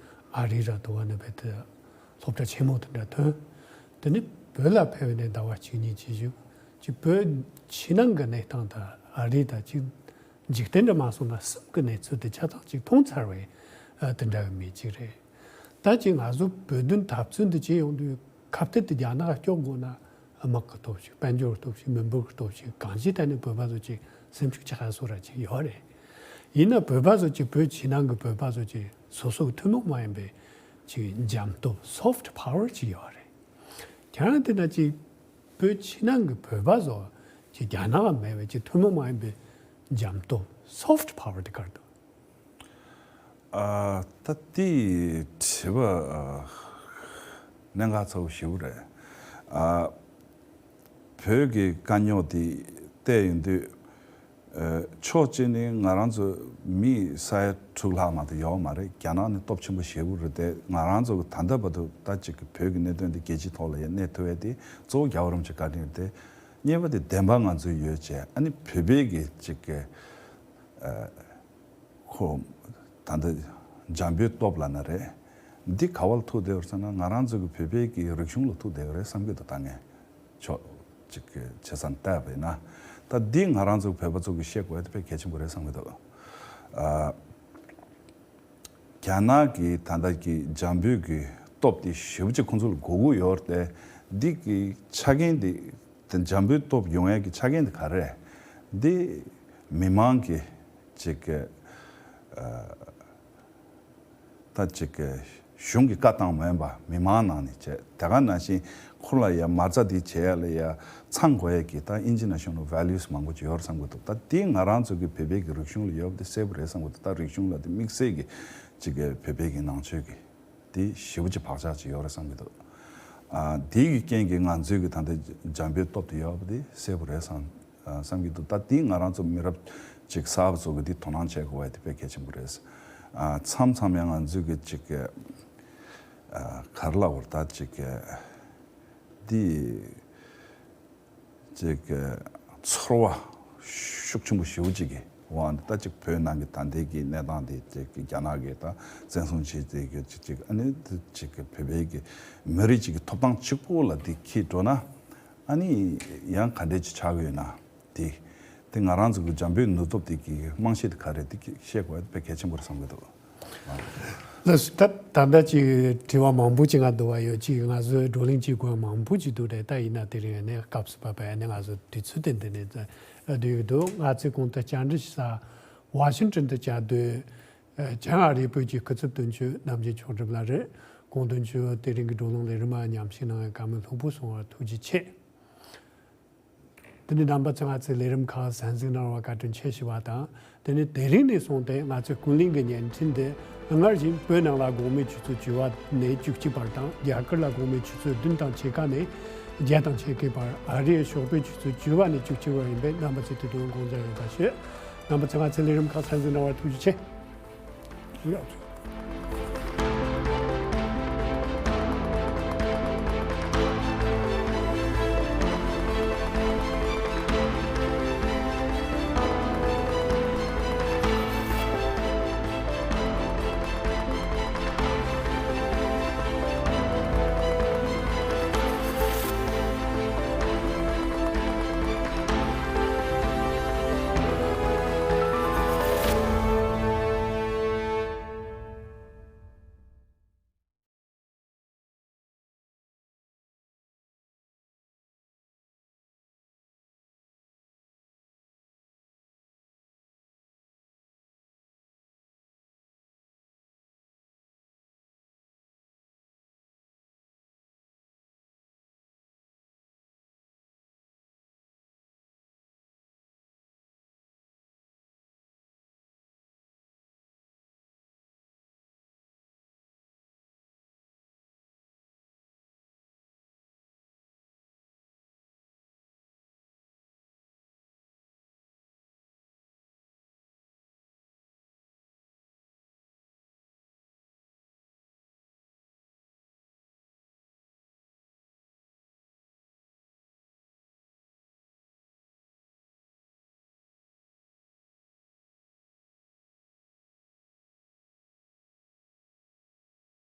ཨ་རི་ར་དུ་བ་ནས་བོད་དུ་སློབ་གྲྭ་ཆེན་མོ་དེ་འདྲ་ཐོན། དེ་ནས་བོད་ལ་ཕེབས་ནས་ཟླ་བ་གཅིག་གཉིས་ཅིག་བཞུགས། ཅིག་བོད་ཕྱི་ནང་གི་གནས་སྟངས་དང་ཨ་རི་དང་ཅིག་འཇིག་རྟེན་འདྲ་མ་སོང་ན་གསུམ་གི་གནས་ཚུལ་དེ་ཆ་ཚང་ཅིག་མཐོང་ཚར་བའི་ཨ་དེ་འདྲ་གི་མི་ཅིག་རེད། ད་ཅིག་ང་ཚོ་བོད་དོན་འཐབ་རྩོད་འདི་བྱེད་ཡོང་དུས་ཁ་གཏད་དེ་རྒྱ་ནག་སྐྱོབ་དགོས་ན་དམག་གི་སྟོབས་ཤིག་དཔལ་འབྱོར་གི་སྟོབས་ཤིག་མི་འབོར་གི་སྟོབས་ཤིག་གང་ཅིའི་ཐད་ནས་བོད་པ་ཚོ་ཅིག་སེམས་ཤུགས་ཆག་ཡ་བཟོ་འདྲ་ཅིག་ཡོད་རེད། ཡིན་ན་བོད་པ་ཚོ་ཅིག་བོད་ཕྱི་ནང་གི་བོད་པ་ཚོ་ཅིག་སོ་སོ་གི་ཐུན་མོང་མ་ཡིན་པའི་ཅིག་འཇམ་སྟོབས་soft power་ཅིག་ཡོད་རེད། ཁྱེད་རང་དེ་ན་ཅིག་བོད་ཕྱི་ནང་གི་བོད་པ་ཚོ་ཅིག་རྒྱ་ནག་ལ་མེད་པའི་ཅིག་ཐུན་མོང་མ་ཡིན་པའི་འཇམ་སྟོབས་soft power་དེ་ག་རེ་འདུག་ཨ། ད་དེའི་དྲི་བ་ཨ་གནད་འགག་ཚ་པོ་ཞེ་པོ་རེད། ཨ། བོད་ཀྱི་དཀའ་རྙོག་དེ་བལྟས་ཡོང་དུས། ཨ། ཕྱོགས་གཅིག་ནས་ང་རང་ཚོ་མི་ས་ཡ་དྲུག་ལྷག་མ་གཏོགས་ཡོད་མ་རེད། རྒྱ་ནག་ནི་སྟོབས་ཆེན་པོ་ཞེ་པོ་རེད་དེ། ང་རང་ཚོ་གི་ད་ལྟ་བར་དུ་ད་ཅིག་གི་བོད་ཀྱི་གནད་དོན་དེ་རྒྱལ་སྤྱིའི་ཐོག་ལ་ཡང་གནས་ཐུབ་ཡ་དེ་གཙོ་བོ་རྒྱལ་བ་རིན་པོ་ཆེའི་བཀའ་དྲིན་རེད་དེ། གཉིས་པ་དེ་བདེན་པ་ང་ཚོའི་ཡོད་བྱས། ཨ་ནི་བོད་པའི་གི་ཅིག་གི་ཨ། ཁོ་ད་ལྟ་འཇམ་པོའི་སྟོབས་ལབ་ན་རེད། འདི་ག་བ་ལ་ཐུག་བསྡད་ཡོད་རེད་ཟེར་ན་ང་རང་ཚོ་གི་བོད་པའི་གི་རིག་གཞུང་ལ་ཐུག་བསྡད་ཡོད་རེད་བསམ་གྱི་འདུག་ད་ངས་ཕྱོགས་གཅིག་གི་བྱས་ཙང་བལྟས་པ་ཡིན་ན། ད་འདི་ང་རང་ཚོ་བོད་པ་ཚོ་གི་ཤེས་དགོས་ཡ་དེ་དཔེ་གལ་ཆེན་པོ་རེད་བསམ་གྱི་འདུག་ཨ། རྒྱ་ནག་གི་ད་ལྟ་གི་འཇམ་པོའི་གི་སྟོབས་དེ་ཞེ་པོ་ཅིག་ཁོང་ཚོ་ལ་དགོས་ཀྱི་ཡོད་རེད་དེ། འདི་གི་ཆ་རྐྱེན་དེ་དེ་འཇམ་པོའི་སྟོབས་ཡོང་ཡ་གི་ཆ་རྐྱེན་དེ་ག་རེ་རེད། འདི་མི་མང་གི་ཅིག་གི་ཨ། ད་ཅིག་གི་གཞུང་གི་བཀའ་བཏང་མ་ཡིན་པ་མི་མང་ནང་ནས་བྱས། དེ་ག་ནང་བཞིན་ཁོ་ལ་ཡ་མ་རྩ་འདི་བྱེད་ཡ་ལ་ཡ་ཚང་དགོས་ཡ་གི་ད་international values་མང་པོ་ཅིག་ཡོད་རེད་བསམ་གྱི་འདུག་ད་དེ་ང་རང་ཚོ་གི་བོད་པའི་གི་རིག་གཞུང་ལ་ཡོད་པ་དེ་གསལ་པོ་རེད་བསམ་གྱི་འདུག་ད་རིག་གཞུང་ལ་དེ་དམིགས་བསལ་གི་ཅིག་གི་བོད་པའི་གི་ནང་ཆོས་གི་དེ་ཞེ་པོ་ཅིག་བག་ཆགས་ཅིག་ཡོད་རེད་བསམ་གྱི་འདུག་ཨ། དེ་གི་རྐྱེན་གྱིས་ང་ཚོའི་གི་ད་ལྟ་འཇམ་པོའི་སྟོབས་དེ་ཡོད་པ་དེ་གསལ་པོ་རེད་བསམ། ཨ། བསམ་གྱི་འདུག་ད་དེ་ང་རང་ཚོ་མི་རབས་ཅིག་གསར་པ་ཚོ་གི་དེ་དོ་སྣང་བྱེད་དགོས་པ་དེ་དཔེ་གལ་ཆེན་པོ་རེད། ཨ། མཚམས་མཚམས་ཡང་ང་ཚོའི་གི་ཅིག་གི་ཨ། ག་རེ་ལབ་དགོས་རེད། ད་ཅིག་གི་དེ་ཅིག་གི་ཚོར་བ་ཤུགས་ཆེན་པོ་ཞེ་པོ་ཅིག་གི་འོག་ནས། ད་ཅིག་བོད་ནང་གི་ད་ལྟའི་གི་གནས་སྟངས་དེ་ཅིག་གི་རྒྱ་ནག་གིས་ད་བཙན་བཟུང་བྱས་དེ་གི་ཅིག་ཅིག་ཨ་ནི་དེ་ཅིག་གི་བོད་པའི་གི་མི་རིགས་ཅིག་གི་ཐོབ་ཐང་གཅིག་པོ་ལ་དེ་འཁྱེར་འགྲོ་ན། ཨ་ནི་ཡང་ག་འདྲས་ཅིག་ཆགས་ཀྱི་ཡོད་ན། དེ་དེ་ང་རང་ཚོ་གི་འཇམ་པོའི་ནུས་སྟོབས་དེ་གི་རྨང་གཞི་དེ་ག་རེ་རེད། དེ་ཤེས་དགོས་པ་དཔེ་གལ་ཆེན་པོ་རེད་བསམ་གྱི་འདུག་ལགས་སོ། ད་ད་ལྟ་ཅིག་དྲི་བ་མང་པོ་ཅིག་ང་འདུག་པ་ཡོད། ཅིག་ང་ཚོའི་བགྲོ་གླེང་བྱེད་དགོས་པ་མང་པོ་ཅིག་འདུག་རེད། ད་ཡིན་ན་དེ་རིང་ནས་སྐབས་སུ་བབས་པ་ཡིན་ན་ང་ཚོ་དུས་ཚོད་དེ་འདི་ནས་བསྡུས་ཡོད་འདུག་ང་ཚོས་གོང་དུ་བཅར་འདྲི་ཞུ་ས་ཝ་ཤིང་ཊོན་དུ་བཅར་དུས། ཨ། བྱང་ཨ་རིའི་བོད་ཀྱི་སྐུ་ཚབ་དོན་གཅོད་རྣམ་རྒྱལ་མཆོག་གྲུབ་ལགས་རེད། གོང་དོན་གཅོད་དེ་རིང་གི་བགྲོ་གླེང་ལས་རིམ་མ་མཉམ་ཞུགས་གནང་བའི་བཀའ་མོལ་ལྷུག་པོ་གསུང་བར་ཐུགས་རྗེ་ཆེ། དེ་ནས་རྣམ་པ་ཚོས་ང་ཚོའི་ལས་རིམ་ཁག་གསན་གཟིགས་གནང་བར་བཀའ་དྲིན་ཆེ་ཞུ་བ་དང་། དེ་ནས་དེ་རིང་ནས་བཟུང་སྟེ་ང་ཚོའི་ཀུན་གླེང་གི་བརྙན་འཕྲིན་འདི་སྔར་བཞིན་བོད་ནང་ལ་དགོང་མོའི་ཆུ་ཚོད་བཅུ་པ་ནས་བཅུ་གཅིག་བར་དང་། རྒྱ་གར་ལ་དགོང་མོའི་ཆུ་ཚོད་བདུན་དང་ཕྱེད་ཀ་ནས་བརྒྱད་དང་ཕྱེད་ཀའི་བར། ཨ་རིའི་ཞོགས་པའི་ཆུ་ཚོད་བཅུ་པ་ནས་བཅུ་གཅིག་བར་ཡིན་པས། རྣམ་པ་ཚོས་དེ་དུས་དགོངས་འཇགས་ཡོད་པ་ཞུ། རྣམ་པ་ཚོས་ང་ཚོའི་ལས་རིམ་ཁག་གསན་གཟིགས་གནང་བར་ཐུགས་རྗེ་ཆེ།